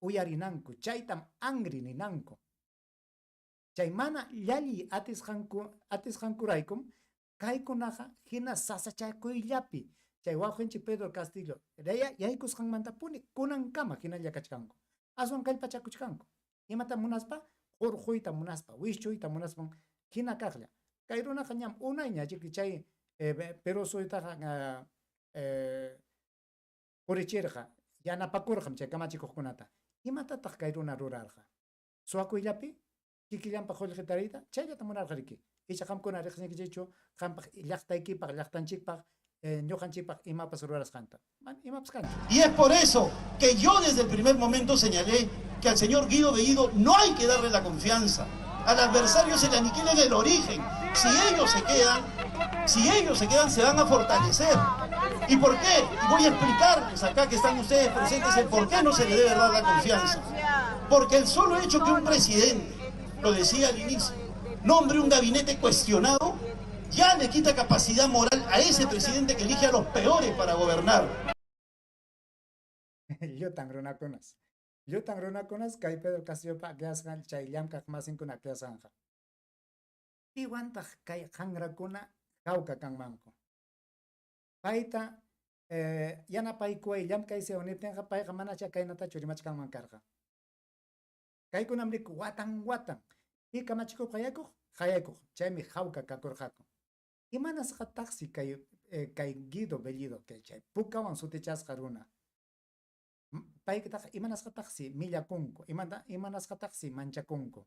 uyarinanku, chaytam angri ninanku. Chay mana llalliy atisqankuraykum kaykunaqa hina sasachakuyllapi chay wawqinchik Pedro Castillo yaykusqanmantapuni kunankama hinalla kachkanku. Aswan kallpachakuchkanku. Imata munaspa? Qurquyta munaspa, wischuyta munaspan hina kaqlla. Kay runaqa ñam unayña chay Perú suyutaqa purichirqa, yanapakurqam chay kamachikuqkunata. Imatataq kay runa rurarqa? Suwakuyllapi kikillanpaq qullqi tariyta chayllata munarqa riki. Icha qamkuna riqsinkichikchu qampaq llaqtaykipaq, llaqtanchikpaq, ñuqanchikpaq imapas rurasqanta. Imapas kanchu. Y es por eso que yo desde el primer momento señalé Que al señor Guido Bellido no hay que darle la confianza. Al adversario se le aniquila en el origen. Si ellos se quedan, si ellos se quedan, se van a fortalecer. ¿Y por qué? Y voy a explicarles acá que están ustedes presentes el por qué no se le debe dar la confianza. Porque el solo hecho que un presidente, lo decía al inicio, nombre un gabinete cuestionado, ya le quita capacidad moral a ese presidente que elige a los peores para gobernar. Llutan runakunas. Llutan runakunas kay Pedro Castillopa akllasqan chay llamkaq masinkuna akllasqanqa. Piwantaq kay qanrakuna hawka kanmanku. Payta yanapaykuway llamkaysiwan niptinqa payqa manachá kaynatachu rimachkanman karqa. Kaykunam riku watan watan pi kamachikuq qayaykuq qayaykuq chaymi hawka kakurqaku. Imanasqataqsi kay kay Guido Bellido kay chay pukawan sutichasqa runa paytaqa imanasqataqsi millakunku, imanasqataqsi manchakunku.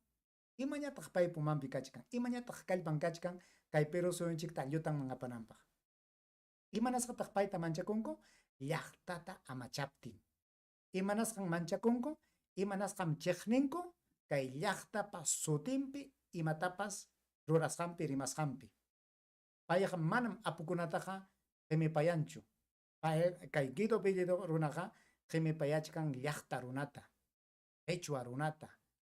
Imañataq paypa umanpi kachkan, imañataq kallpan kachkan kay Perú suyunchikta llutanman apananpaq. Imanasqataq payta manchakunku? Llaqtata amachaptin. Imanasqan manchakunku? Imanasqam chiqninku kay llaqtapa sutinpi imatapas rurasqanpi rimasqanpi. Payqa manam apukunataqa qimipayanchu. Pay kay Guido Bellido runaqa qimipayachkan llaqta runata, Quechua runata,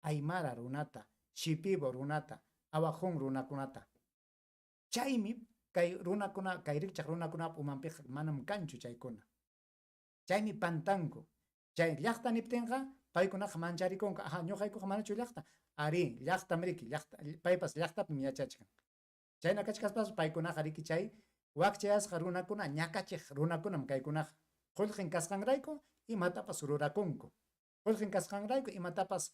Aymara runata, Shipibo runata, Awajún runakunata. Chaymi kay runakuna, kay rikchaq runakunapa umanpiqa manam kanchu chaykuna. Chaymi pantanku. Chay llaqta niptinqa paykunaqa mancharikunku. Aha, ñuqaykuqa manachu llaqta? Arí, llaqtam riki, llaqta, paypas llaqtapim yachachkan. Chayna kachkaspas paykunaqa riki chay wakchayasqa runakuna, ñakachiq runakunam kaykunaqa. Qullqin kasqanrayku imatapas rurakunku. Qullqin kasqanrayku imatapas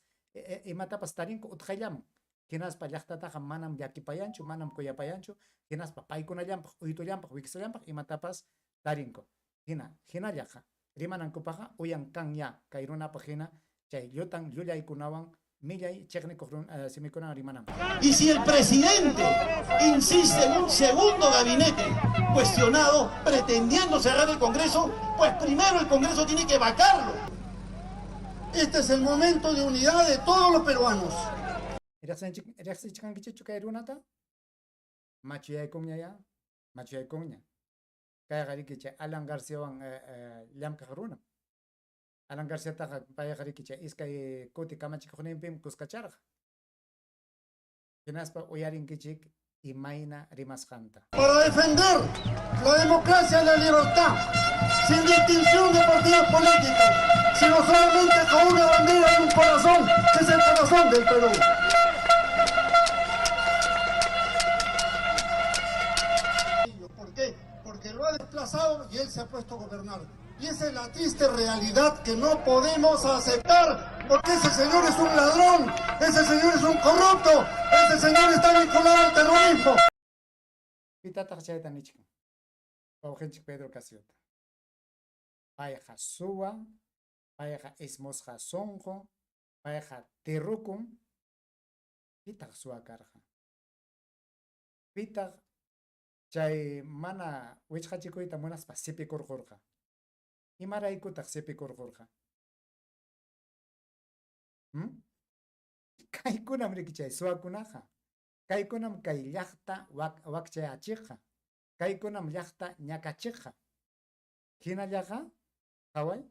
imatapas tarinku utqayllaman. Hinaspa llaqtataqa manam llakipayanchu, manam kuyapayanchu, hinaspa paykunallampaq, uytullampaq, wiksallampaq imatapas tarinku. Hina, hinallaqa rimanankupaqqa uyan kanya kay runapaq hina chay llutan llullaykunawan millay chiqnikuq simikunawan rimananpaq. Y si el presidente insiste en un segundo gabinete cuestionado, pretendiendo cerrar el Congreso, pues primero el Congreso tiene que vacarlo. Este es el momento de unidad de todos los peruanos. Riqsichkankichikchu kay runata? Machuyaykunña ya, machuyaykunña. Kayqa riki chay Alan Garciawan llamkaq runam. Alan Garciataqa payqa riki chay iskay kuti kamachikuqninpim kuskacharqa. Hinaspa uyarinkichik imayna rimasqanta. Para defender la democracia y la libertad, sin distinción de partidos políticos, sino solamente con una bandera y un corazón, que es el corazón del Perú. ¿Por qué? Porque lo ha desplazado y él se ha puesto a gobernar. Y esa es la triste realidad que no podemos aceptar, porque ese señor es un ladrón, ese señor es un corrupto, ese señor está vinculado al terrorismo. Pitataq chayta nichkan? Wawqinchik Pedro Castillota. Payqa suwa, payqa ismusqa sunqu, payqa tirrukun. Pitaq suwa karqa? Pitaq chay mana wichqachikuyta munaspa sipikurqurqa? Imaraykutaq sipikurqurqa? Kaykunam riki chay suwakunaqa. Kaykunam kay llaqta wakchayachiqqa. Kaykunam llaqta ñakachiqqa. Hinallaqa, qhaway,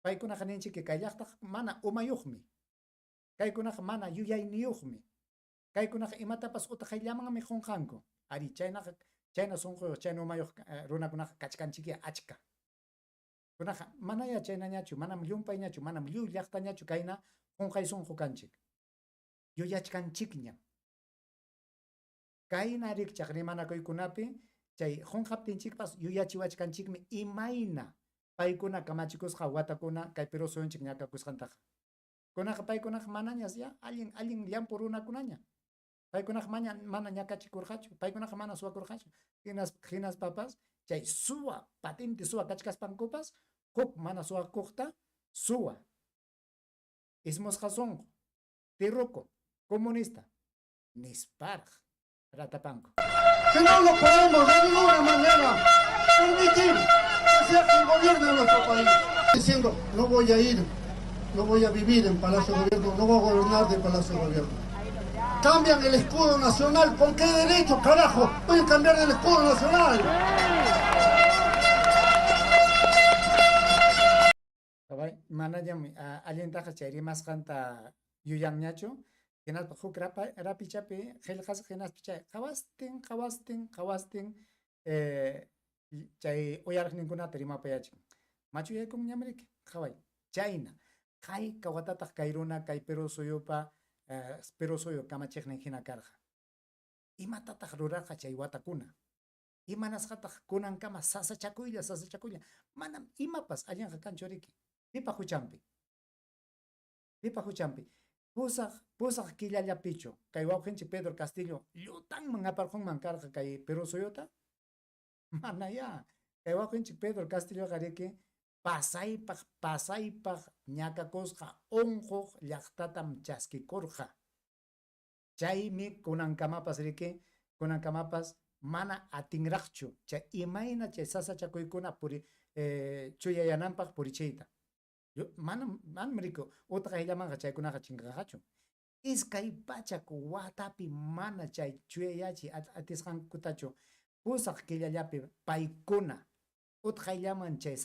paykunaqa ninchik kay llaqtaqa mana umayuqmi. Kaykunaqa mana yuyayniyuqmi. Kaykunaqa imatapas utaqayllamanmi qunqanku. Ari, chaynaqa, chayna sunquyuq, chayna umayuq runakunaqa kachkanchikya achka. Kunaqa manaya chaynañachu, manam llumpayñachu, manam lliw llaqtañachu kayna qunqay sunqu kanchik. Yuyachkanchikñam. Kayna rikchaq rimanakuykunapi chay qunqaptinchikpas yuyachiwachkanchikmi imayna paykuna kamachikusqa watakuna kay Perú suyunchik ñakakusqantaqa. Kunaqa paykunaqa manañas ya allin allin llampu runakunaña. Paykunaqa mana ñakachikurqachu, paykunaqa mana suwakurqachu. Hinaspapas chay suwa, patente suwa kachkaspankupas huk mana suwakuqta suwa. Ismusqa sunqu, tirruku, comunista, nisparaq ratapanku. Que no lo podemos de ninguna manera permitir que sea quien gobierne nuestro país. Diciendo, no voy a ir, No voy a vivir en Palacio de Gobierno, no voy a gobernar de Palacio de Gobierno. Cambian el escudo nacional, ¿con qué derecho, carajo? Pueden cambiar el escudo nacional. Manañam allintaqa chay rimasqanta yuyanñachu, hinaspa huk rapichapi qillqasqa hinaspa chay qhawastin qhawastin qhawastin chay uyariqninkunata rimapayachkan. Machuyaykunñam riki, qhaway. Chayna, hayka watataq kay runa kay Perú suyupa Perú suyu kamachiqnin hina karqa. Imatataq rurarqa chay watakuna? Imanasqataq kunankama sasachakuylla sasachakuylla? Manam imapas allinqa kanchu riki. Pipa huchanpi? Pipa huchanpi? Pusaq killallapichu kay wawqinchik Pedro Castillo llutanman aparqunman karqa kay Perú suyuta? Manayá. Kay wawqinchik Pedro Castilloqa riki pasaypaq pasaypaq ñakakusqa unquq llaqtatam chaskikurqa. Chaymi kunankamapas riki, kunankamapas mana atinraqchu chay imayna chay sasachakuykuna puri chuyayananpaq purichiyta. Manam manam riki utqayllamanqa chaykunaqa chinkanqachu. 200 watapi mana chay chuyayachiy atisqankutachu pusaq killallapi paykuna utqayllaman chay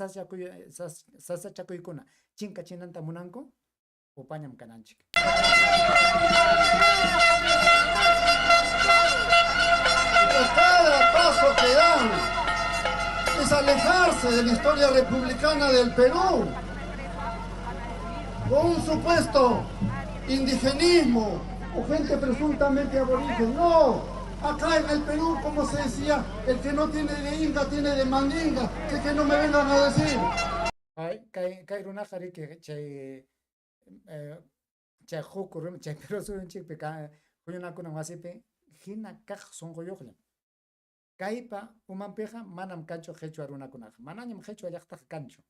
sasachakuykuna chinkachinanta munanku, upañam kananchik. Cada paso que dan es alejarse de la historia republicana del Perú, con un supuesto indigenismo o gente presuntamente aborigen. No, acá en el Perú, como se decía, el que no tiene de inga tiene de mandinga, así que no me vengan a decir. Ay, kay runaqa riki chay chay huk runa chay Perú suyunchikpi huñunakunan wasipi hina kaq sunquyuqllam. Kaypa umanpiqa manam kanchu qhichwa runakunaqa, manañam qhichwa llaqtaqa kanchu.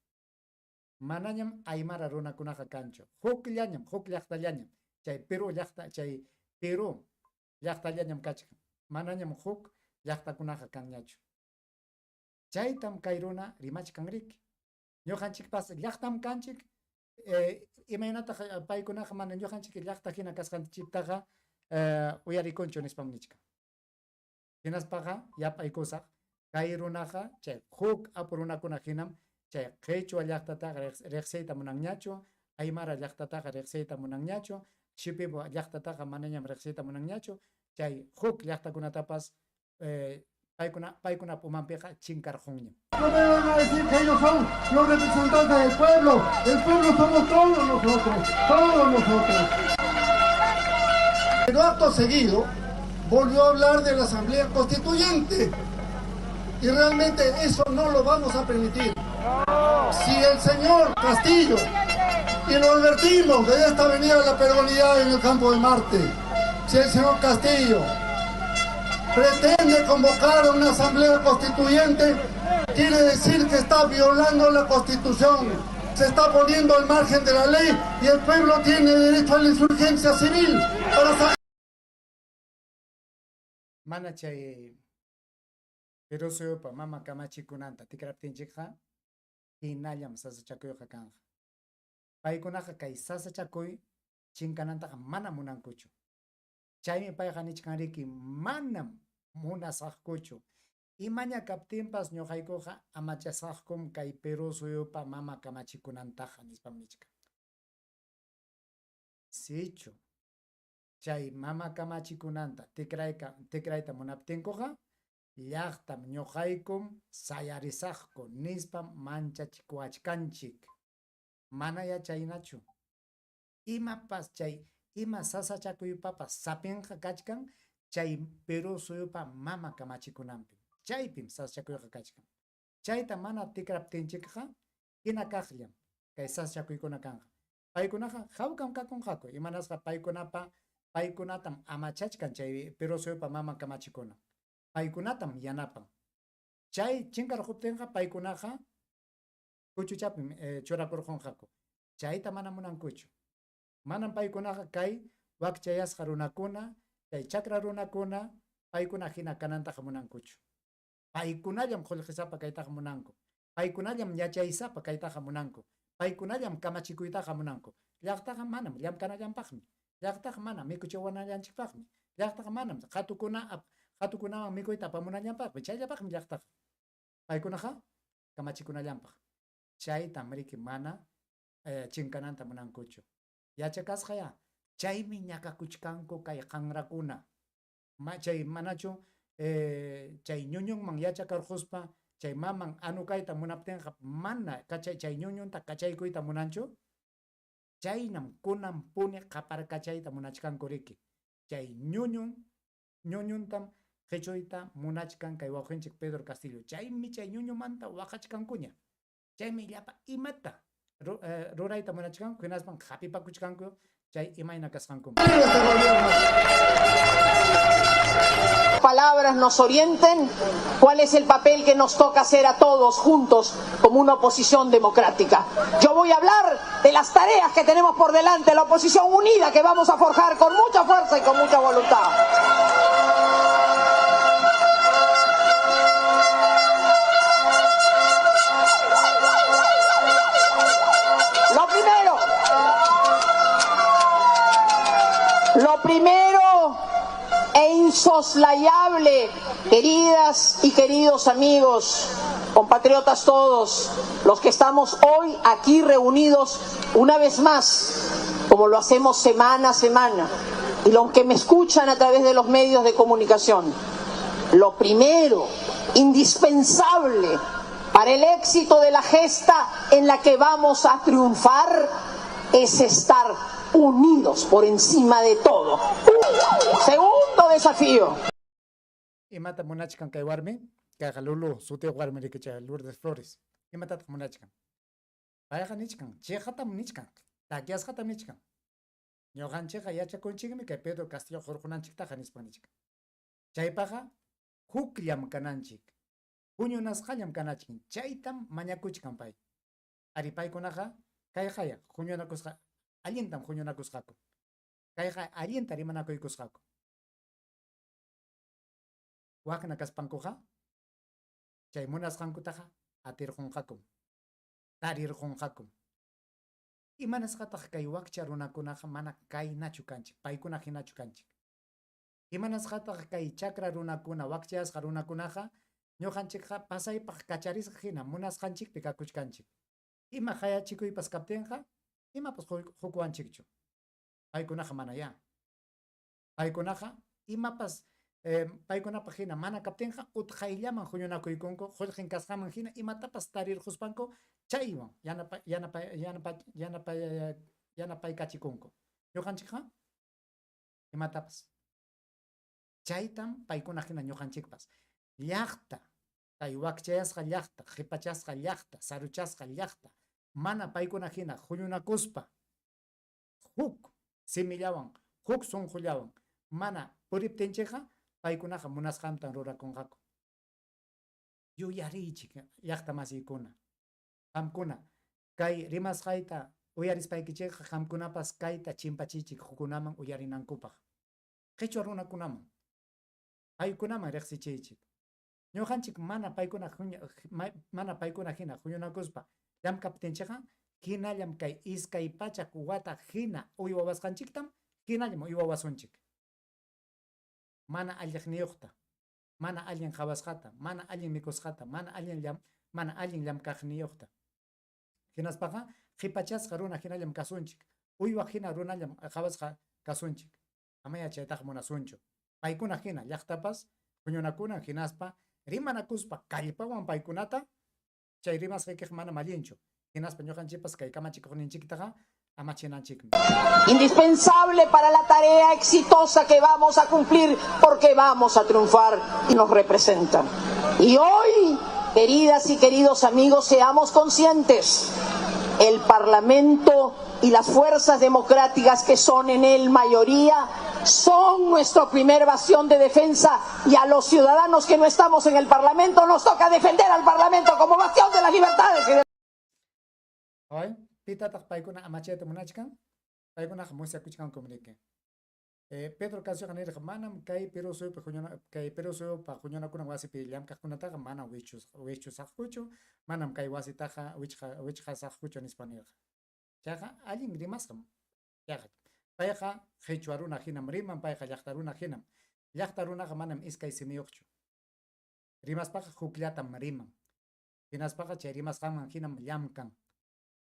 Manañam aymara runakunaqa kanchu. Hukllañam, huk llaqtallañam. Chay Perú llaqta, chay Perú llaqtallañam kachkan. Manañam huk llaqtakunaqa kanñachu. Chaytam kay runa rimachkan riki. Ñuqanchikpas llaqtam kanchik, imaynataq paykunaqa mana ñuqanchik llaqta hina kasqanchiktaqa uyarikunchu nispam nichkan. Hinaspaqa yapaykusaq kay runaqa chay huk apu runakuna hinam chay qhichwa llaqtataqa riqsiyta munanñachu, aymara llaqtataqa riqsiyta munanñachu, shipibo llaqtataqa manañam riqsiyta munanñachu, chay huk llaqtakunatapas paykunap umanpiqa chinkarqunñam. No me van a decir que ellos son los representantes del pueblo. El pueblo somos todos nosotros, todos nosotros. Pero acto seguido volvió a hablar de la Asamblea Constituyente. Y realmente eso no lo vamos a permitir. Si el señor Castillo, y lo advertimos desde esta avenida de la Peruanidad en el campo de Marte, si el señor Castillo pretende convocar a una asamblea constituyente, quiere decir que está violando la Constitución, se está poniendo al margen de la ley y el pueblo tiene derecho a la insurgencia civil para saber. Mana chay Perú suyupa mama kamachikunanta tikraptinchikqa hinallam sasachakuyqa kanqa. Paykunaqa kay sasachakuy chinkanantaqa mana munankuchu. Chaymi payqa nichkan riki manam munasaqkuchu. Imaña kaptinpas ñuqaykuqa amachasaqkum kay Perú suyupa mama kamachikunantaqa nispam nichkan. Sichu chay mama kamachikunanta tikrayta munaptinkuqa llaqtam ñuqaykum sayarisaqku nispam manchachikuwachkanchik. Mana yachaynachu. Imapas chay ima sasachakuypapas sapinqa kachkan chay Perú suyupa mama kamachikunanpi. Chaypim sasachakuyqa kachkan. Chayta mana tikraptinchikqa hina kaqllam kay sasachakuykuna kanqa. Paykunaqa hawkam kakunqaku, imanasqa paykunatam amachachkan chay Perú suyupa mama kamachikuna. Paykunatam yanapan. Chay chinkarquptinqa paykunaqa kuchuchapim churakurqunqaku. Chayta mana munankuchu. Manam paykunaqa kay wakchayasqa runakuna, chay chakra runakuna, paykuna hina kanantaqa munankuchu. Paykunallam qullqisapa kaytaqa munanku. Paykunallam yachaysapa kaytaqa munanku. Paykunallam kamachikuytaqa munanku. Llaqtaqa manam llamkanallanpaqmi. Llaqtaqa manam mikuchiwanallanchikpaqmi. Llaqtaqa manam qatukuna qatukunawan mikuyta apamunallanpaqmi. Chayllapaqmi llaqtaqa. Paykunaqa kamachikunallanpaq. Chaytam riki mana chinkananta munankuchu. Yachakasqayá. Chaymi ñakakuchkanku kay qanrakuna. Ma, chay manachu chay ñuñunman yachakarquspa chay maman anukayta munaptinqa mana kachay chay ñuñunta kachaykuyta munanchu? Chaynam kunan puni qaparkachayta munachkanku riki. Chay ñuñun ñuñuntam qichuyta munachkan kay wawqinchik Pedro Castillo. Chaymi chay ñuñumanta waqachkankuña. Chaymi llapa imata rurayta munachkanku hinaspan hapipakuchkanku chay imayna kasqankuman. Palabras nos orienten cuál es el papel que nos toca hacer a todos juntos como una oposición democrática. Yo voy a hablar de las tareas que tenemos por delante, la oposición unida que vamos a forjar con mucha fuerza y con mucha voluntad. Lo primero, lo primero e insoslayable, queridas y queridos amigos, compatriotas todos, los que estamos hoy aquí reunidos una vez más, como lo hacemos semana a semana, y los que me escuchan a través de los medios de comunicación, lo primero, indispensable para el éxito de la gesta en la que vamos a triunfar, es estar unidos por encima de todo. Segundo desafío. Imata munachkan kay warmi? Kayqa Lulu sutiyuq warmi riki chay Lourdes Flores. Imatataq munachkan? Payqa nichkan, chiqatam nichkan, takyasqatam nichkan. Ñuqanchikqa yachakunchikmi kay Pedro Castillo hurqunanchiktaqa nispan nichkan. Chaypaqqa hukllam kananchik, huñunasqallam kanachik, chaytam mañakuchkan pay. Ari paykunaqa kayqaya huñunakusqa allintam huñunakusqaku. Kayqa allinta rimanakuykusqaku. Wakna kaspankuqa chay munasqankutaqa atirqunqakum, tarirqunqakum. Imanasqataq kay wakcha runakunaqa mana kaynachu kanchik, paykuna hinachu kanchik? Imanasqataq kay chakra runakuna, wakchayasqa runakunaqa ñuqanchikqa pasaypaq kacharisqa hina munasqanchikpi kakuchkanchik? Ima qayachikuypas kaptinqa imapas qukuwanchikchu. Paykunaqa manayá. Paykunaqa imapas paykunapaq hina mana kaptinqa utqayllaman huñunakuykunku, qullqin kasqanman hina imatapas tarirquspanku chaywan yanapa yanapa yanapa yanapa yanapaykachikunku. Ñuqanchikqa imatapas. Chaytam paykuna hina ñuqanchikpas. Llaqta, kay wakchayasqa llaqta, qipachasqa llaqta, saruchasqa llaqta, mana paykuna hina huñunakuspa huk simillawan, huk sunqullawan mana puriptinchikqa paykunaqa munasqantam rurakunqaku. Yuyariychik llaqta masiykuna, qamkuna kay rimasqayta uyarispaykichikqa qamkunapas kayta chimpachiychik hukkunaman uyarinankupaq. Qichwa runakunaman, paykunaman riqsichiychik. Ñuqanchik mana paykuna mana paykuna hina huñunakuspa llamkaptinchikqa hinallam kay 200 wata hina uywawasqanchiktam hinallam uywawasunchik. Mana alliqniyuqta, mana allin qawasqata, mana allin mikusqata, mana allin llam mana allin llamkaqniyuqta. Hinaspaqa qipachasqa runa hinallam kasunchik, uywaq hina runallam qawasqa kasunchik. Amaya chaytaqa munasunchu. Paykuna hina llaqtapas huñunakunan hinaspa rimanakuspa kallpawan paykunata chay rimasqaykiqa manam allinchu. Hinaspa ñuqanchikpas kay kamachikuqninchiktaqa amachinanchikmi. Indispensable para la tarea exitosa que vamos a cumplir porque vamos a triunfar y nos representan. Y hoy, queridas y queridos amigos, seamos conscientes, el Parlamento y las fuerzas democráticas que son en él mayoría son nuestro primer bastión de defensa, y a los ciudadanos que no estamos en el Parlamento nos toca defender al Parlamento como bastión de las libertades y de Ay, pitataq paykuna amachayta munachkan? Paykunaqa musyakuchkankum riki. Pedro Castilloqa nirqa, manam kay Perú suyupi huñuna kay Perú suyupa huñunakunan wasipi llamkaqkunataqa manam wichusaqkuchu, manam kay wasitaqa wichqasaqkuchu nispa nirqa. Chayqa allin rimasqam. Chayqa payqa qhichwa runa hinam riman, payqa llaqta runa hinam. Llaqta runaqa manam iskay simiyuqchu. Rimaspaqa hukllatam riman. Hinaspaqa chay rimasqanman hinam llamkan.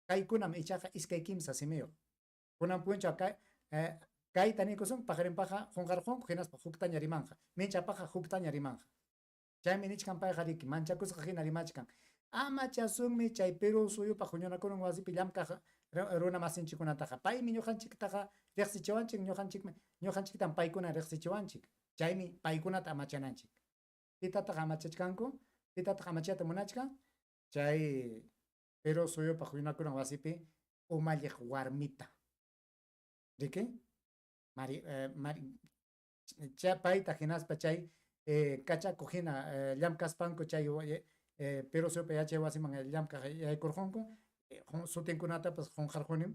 Kaykunam ichaqa iskay kimsa simiyuq. Kunan punchaw kay kayta nikusun, paqarinpaqqa qunqarqunku hinaspa huktaña rimanqa. Minchapaqqa huktaña rimanqa. Chaymi nichkan payqa riki, manchakusqa hina rimachkan. Amachasunmi chay Perú suyupaq huñunakunan wasipi llamkaq runa masinchikkunataqa. Paymi ñuqanchiktaqa riqsichiwanchik, ñuqanchikmi ñuqanchiktam paykuna riqsichiwanchik. Chaymi paykunata amachananchik. Pitataq amachachkanku? Pitataq amachayta munachkan? Chay Perú suyupaq huñunakunan wasipi umalliq warmita. Riki? Mari, Mari, chay payta hinaspa chay kachakuq hina llamkaspanku chay Perú suyupa yachay wasiman llamkaq yaykurqunku, sutinkunatapas qunqarqunim.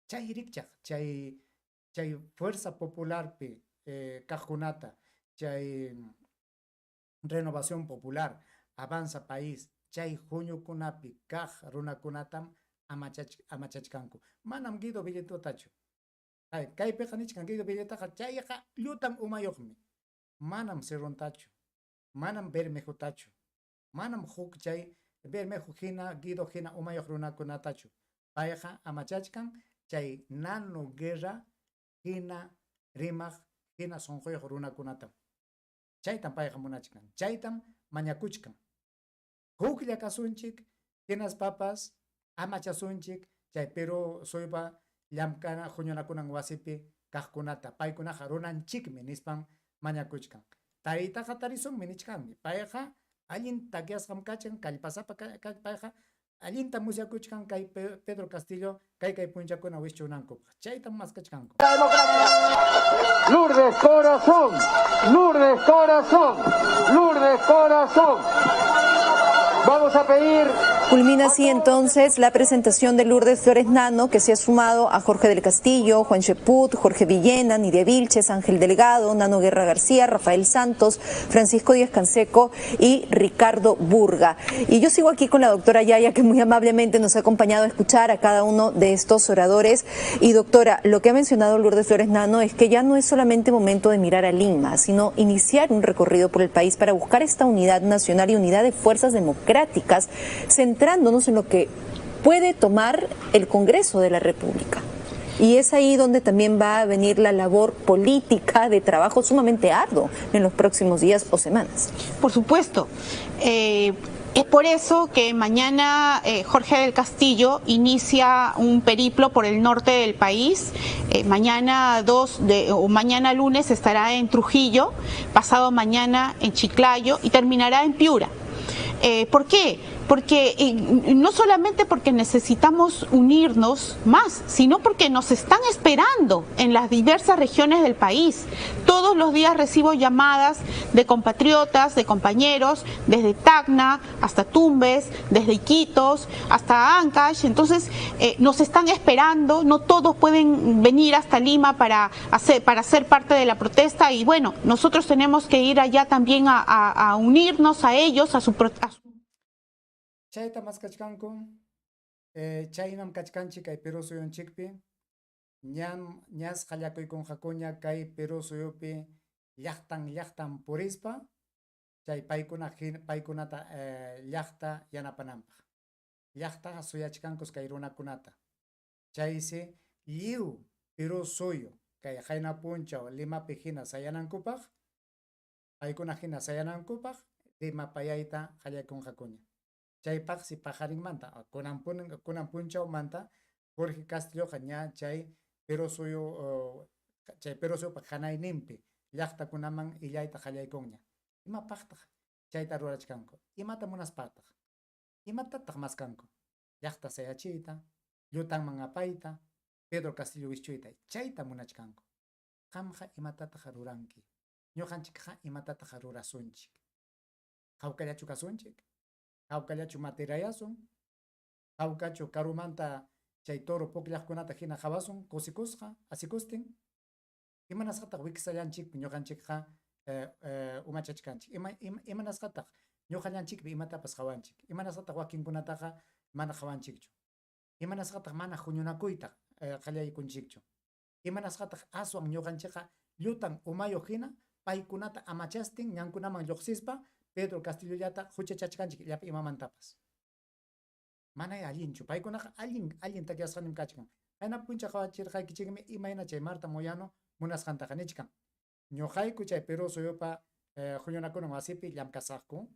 Chay rikchaq, chay chay Fuerza Popularpi kaqkunata, chay Renovación Popular, Avanza País, chay huñukunapi kaq runakunatam amachachkanku. Manam Guido Villetotachu. Kaypiqa nichkan Guido Villetaqa chayqa llutan umayuqmi. Manam Cerrontachu, manam Bermejotachu, manam huk chay Bermejo hina, Guido hina umayuq runakunatachu. Payqa amachachkan chay Nano Guerra hina rimaq, hina sunquyuq runakunatam. Chaytam payqa munachkan, chaytam mañakuchkan. Huklla kasunchik, hinaspapas amachasunchik chay Perú suyupa llamkana huñunakunan wasipi kaqkunata, paykunaqa runanchikmi nispan mañakuchkan. Tariytaqa tarisunmi nichkanmi. Payqa allin takyasqam kachkan, kallpasapa payqa allinta musyakuchkan kay Pedro Castillo kay kay punchakuna wischunankupaq. Chaytam maskachkanku. Lourdes Corazón, Lourdes Corazón, Lourdes Corazón. Vamos a pedir. Culmina así entonces la presentación de Lourdes Flores Nano, que se ha sumado a Jorge del Castillo, Juan Sheput, Jorge Villena, Nidia Vilches, Ángel Delgado, Nano Guerra García, Rafael Santos, Francisco Díaz Canseco y Ricardo Burga. Y yo sigo aquí con la doctora Yaya, que muy amablemente nos ha acompañado a escuchar a cada uno de estos oradores. Y doctora, lo que ha mencionado Lourdes Flores Nano es que ya no es solamente momento de mirar a Lima, sino iniciar un recorrido por el país para buscar esta unidad nacional y unidad de fuerzas democráticas, centrándonos en lo que puede tomar el Congreso de la República. Y es ahí donde también va a venir la labor política de trabajo sumamente arduo en los próximos días o semanas. Por supuesto. Es por eso que mañana Jorge del Castillo inicia un periplo por el norte del país. Mañana mañana lunes estará en Trujillo, pasado mañana en Chiclayo y terminará en Piura. ¿Por qué? Porque no solamente porque necesitamos unirnos más, sino porque nos están esperando en las diversas regiones del país. Todos los días recibo llamadas de compatriotas, de compañeros, desde Tacna hasta Tumbes, desde Iquitos hasta Ancash. Entonces, nos están esperando, no todos pueden venir hasta Lima para ser parte de la protesta y bueno, nosotros tenemos que ir allá también a unirnos a ellos, a su protesta. Chayta maskachkanku, chaynam kachkanchik kay Perú suyunchikpi, ñas qallakuykunqakuña kay Perú suyupi llaqtan llaqtan purispa, chay paykunata llaqta yanapananpaq. Llaqtaqa suyachkankus kay runakunata. Chaysi lliw Perú suyu kay qayna punchaw Limapi hina sayanankupaq, paykuna hina sayanankupaq rimapayayta qallaykunqakuña. Chaypaqsi paqarinmanta, kunan punchawmanta Jorge Castilloqa ña chay Perú suyu chay Perú suyupa hanayninpi llaqtakunaman illayta qallaykunña. Imapaqtaq chayta rurachkanku? Imata munaspataq? Imatataq maskanku? Llaqta sayachiyta, llutanman apayta, Pedro Castillo wischuyta, chayta munachkanku. Qamqa imatataq ruranki? Ñuqanchikqa imatataq rurasunchik? Hawkallachu kasunchik? Hawkallachu matirayasun? Hawkachu karumanta chay toro pukllaqkunata hina qawasun kusikusqa, asikustin? Imanasqataq wiksallanchikpi ñuqanchikqa umachachkanchik? Ima, ima, imanasqataq ñuqallanchikpi imatapas qawanchik? Imanasqataq wakinkunataqa mana qawanchikchu? Imanasqataq mana huñunakuyta qallaykunchikchu? Imanasqataq aswan ñuqanchikqa llutan umayuq hina paykunata amachastin ñankunaman lluqsispa Pedro Castillollata huchachachkanchik llapa imamantapas? Manay allinchu. Paykunaqa allin allin takyasqanim kachkan. Qayna punchaw qawachirqaykichikmi imayna chay Marta Moyano munasqantaqa nichkan. Ñuqayku chay Perú suyupa huñunakunan wasipi llamkasaqku,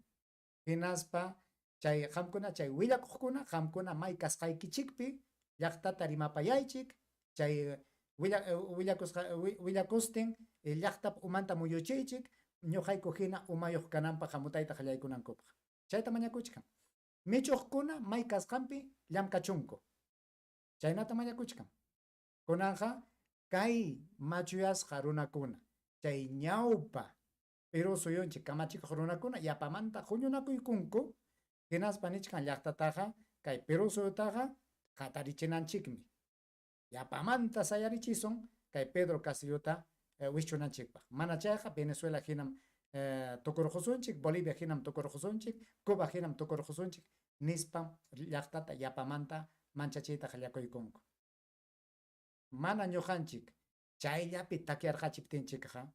hinaspa chay qamkuna chay willakuqkuna qamkuna may kasqaykichikpi llaqtata rimapayaychik, chay willakusqa willakustin llaqtap umanta muyuchiychik ñuqayku hina umayuq kananpaq hamutayta qallaykunankupaq. Chayta mañakuchkan. Michuqkuna may kasqanpi llamkachunku. Chaynata mañakuchkan. Kunanqa kay machuyasqa runakuna, chay ñawpa Perú suyunchik kamachikuq runakuna yapamanta huñunakuykunku, hinaspa nichkan llaqtataqa kay Perú suyutaqa hatarichinanchikmi. Yapamanta sayarichisun kay Pedro Castillota wischunanchikpaq. Mana chayqa Venezuela hinam tukurqusunchik, Bolivia hinam tukurqusunchik, Cuba hinam tukurqusunchik nispam llaqtata yapamanta manchachiyta qallakuykunku. Mana ñuqanchik chayllapi takyarqachiptinchikqa,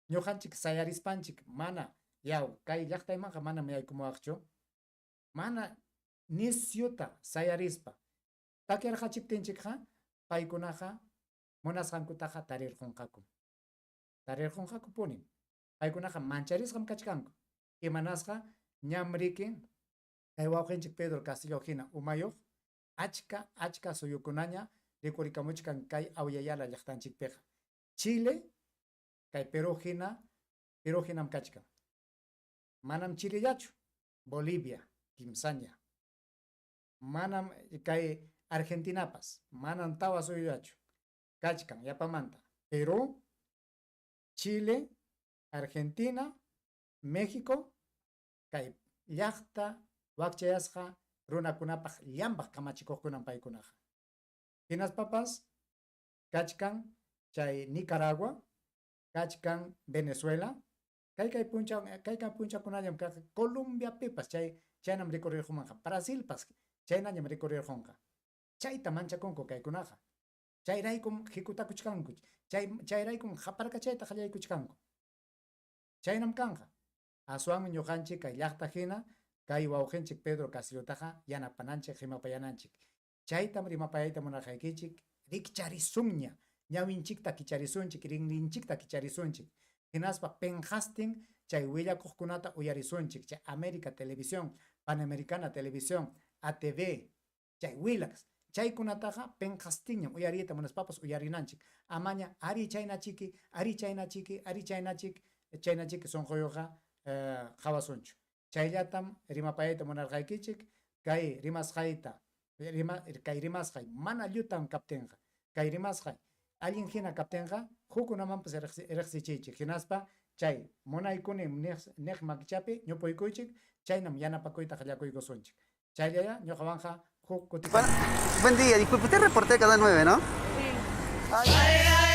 ñuqanchik sayarispanchik mana yaw kay llaqtaymanqa manam yaykumuwaqchu, mana nisyuta sayarispa takyarqachiptinchikqa paykunaqa munasqankutaqa tarirqunqakum. Tarirqunqakupunim. Paykunaqa mancharisqam kachkanku. Imanasqa ñam riki kay wawqinchik Pedro Castillo hina umayuq achka achka suyukunaña rikurikamuchkan kay Awyayala llaqtanchikpiqa. Chile kay Perú hina Perú hinam kachkan. Manam Chilellachu, Bolivia kimsaña. Manam kay Argentinapas, manam tawa suyullachu kachkan yapamanta. Perú, Chile, Argentina, México, kay llaqta wakchayasqa runakunapaq llampaq kamachikuqkunam paykunaqa. Hinaspapas kachkan chay Nicaragua, kachkan Venezuela, kay kay punchaw kay kay punchawkunallam kaq Colombiapipas chay chaynam rikurirqunmanqa, Brasilpas chaynañam rikurirqunqa. Chayta manchakunku kaykunaqa. Chayraykum hikutakuchkanku, chay chayraykum qaparkachayta qallaykuchkanku. Chaynam kanqa. Aswanmi ñuqanchik kay llaqta hina kay wawqinchik Pedro Castillotaqa yanapananchik, rimapayananchik. Chaytam rimapayayta munarqaykichik, rikcharisunña, ñawinchikta kicharisunchik, rinrinchikta kicharisunchik, hinaspa penqastin chay willakuqkunata uyarisunchik, chay América Televisión, Panamericana Televisión, ATV, chay Willax, chaykunataqa penqastinñam uyariyta munaspapas uyarinanchik. Amaña ari chaynachiki, ari chaynachiki, ari chaynachik, chaynachiki sunquyuqqa qawasunchu. Chayllatam rimapayayta munarqaykichik, kay rimasqayta, rima, kay rimasqay mana llutan kaptinqa, kay rimasqay allin hina kaptinqa, hukkunamanpas riqsichiychik, hinaspa chay munaykuni niq, niq makichapi ñupuykuychik, chaynam yanapakuyta qallakuykusunchik. Chayllayá ñuqawanqa huk kuti. Buen día, disculpe, usted es reportero de Canal 9, ¿no? Sí. Ay.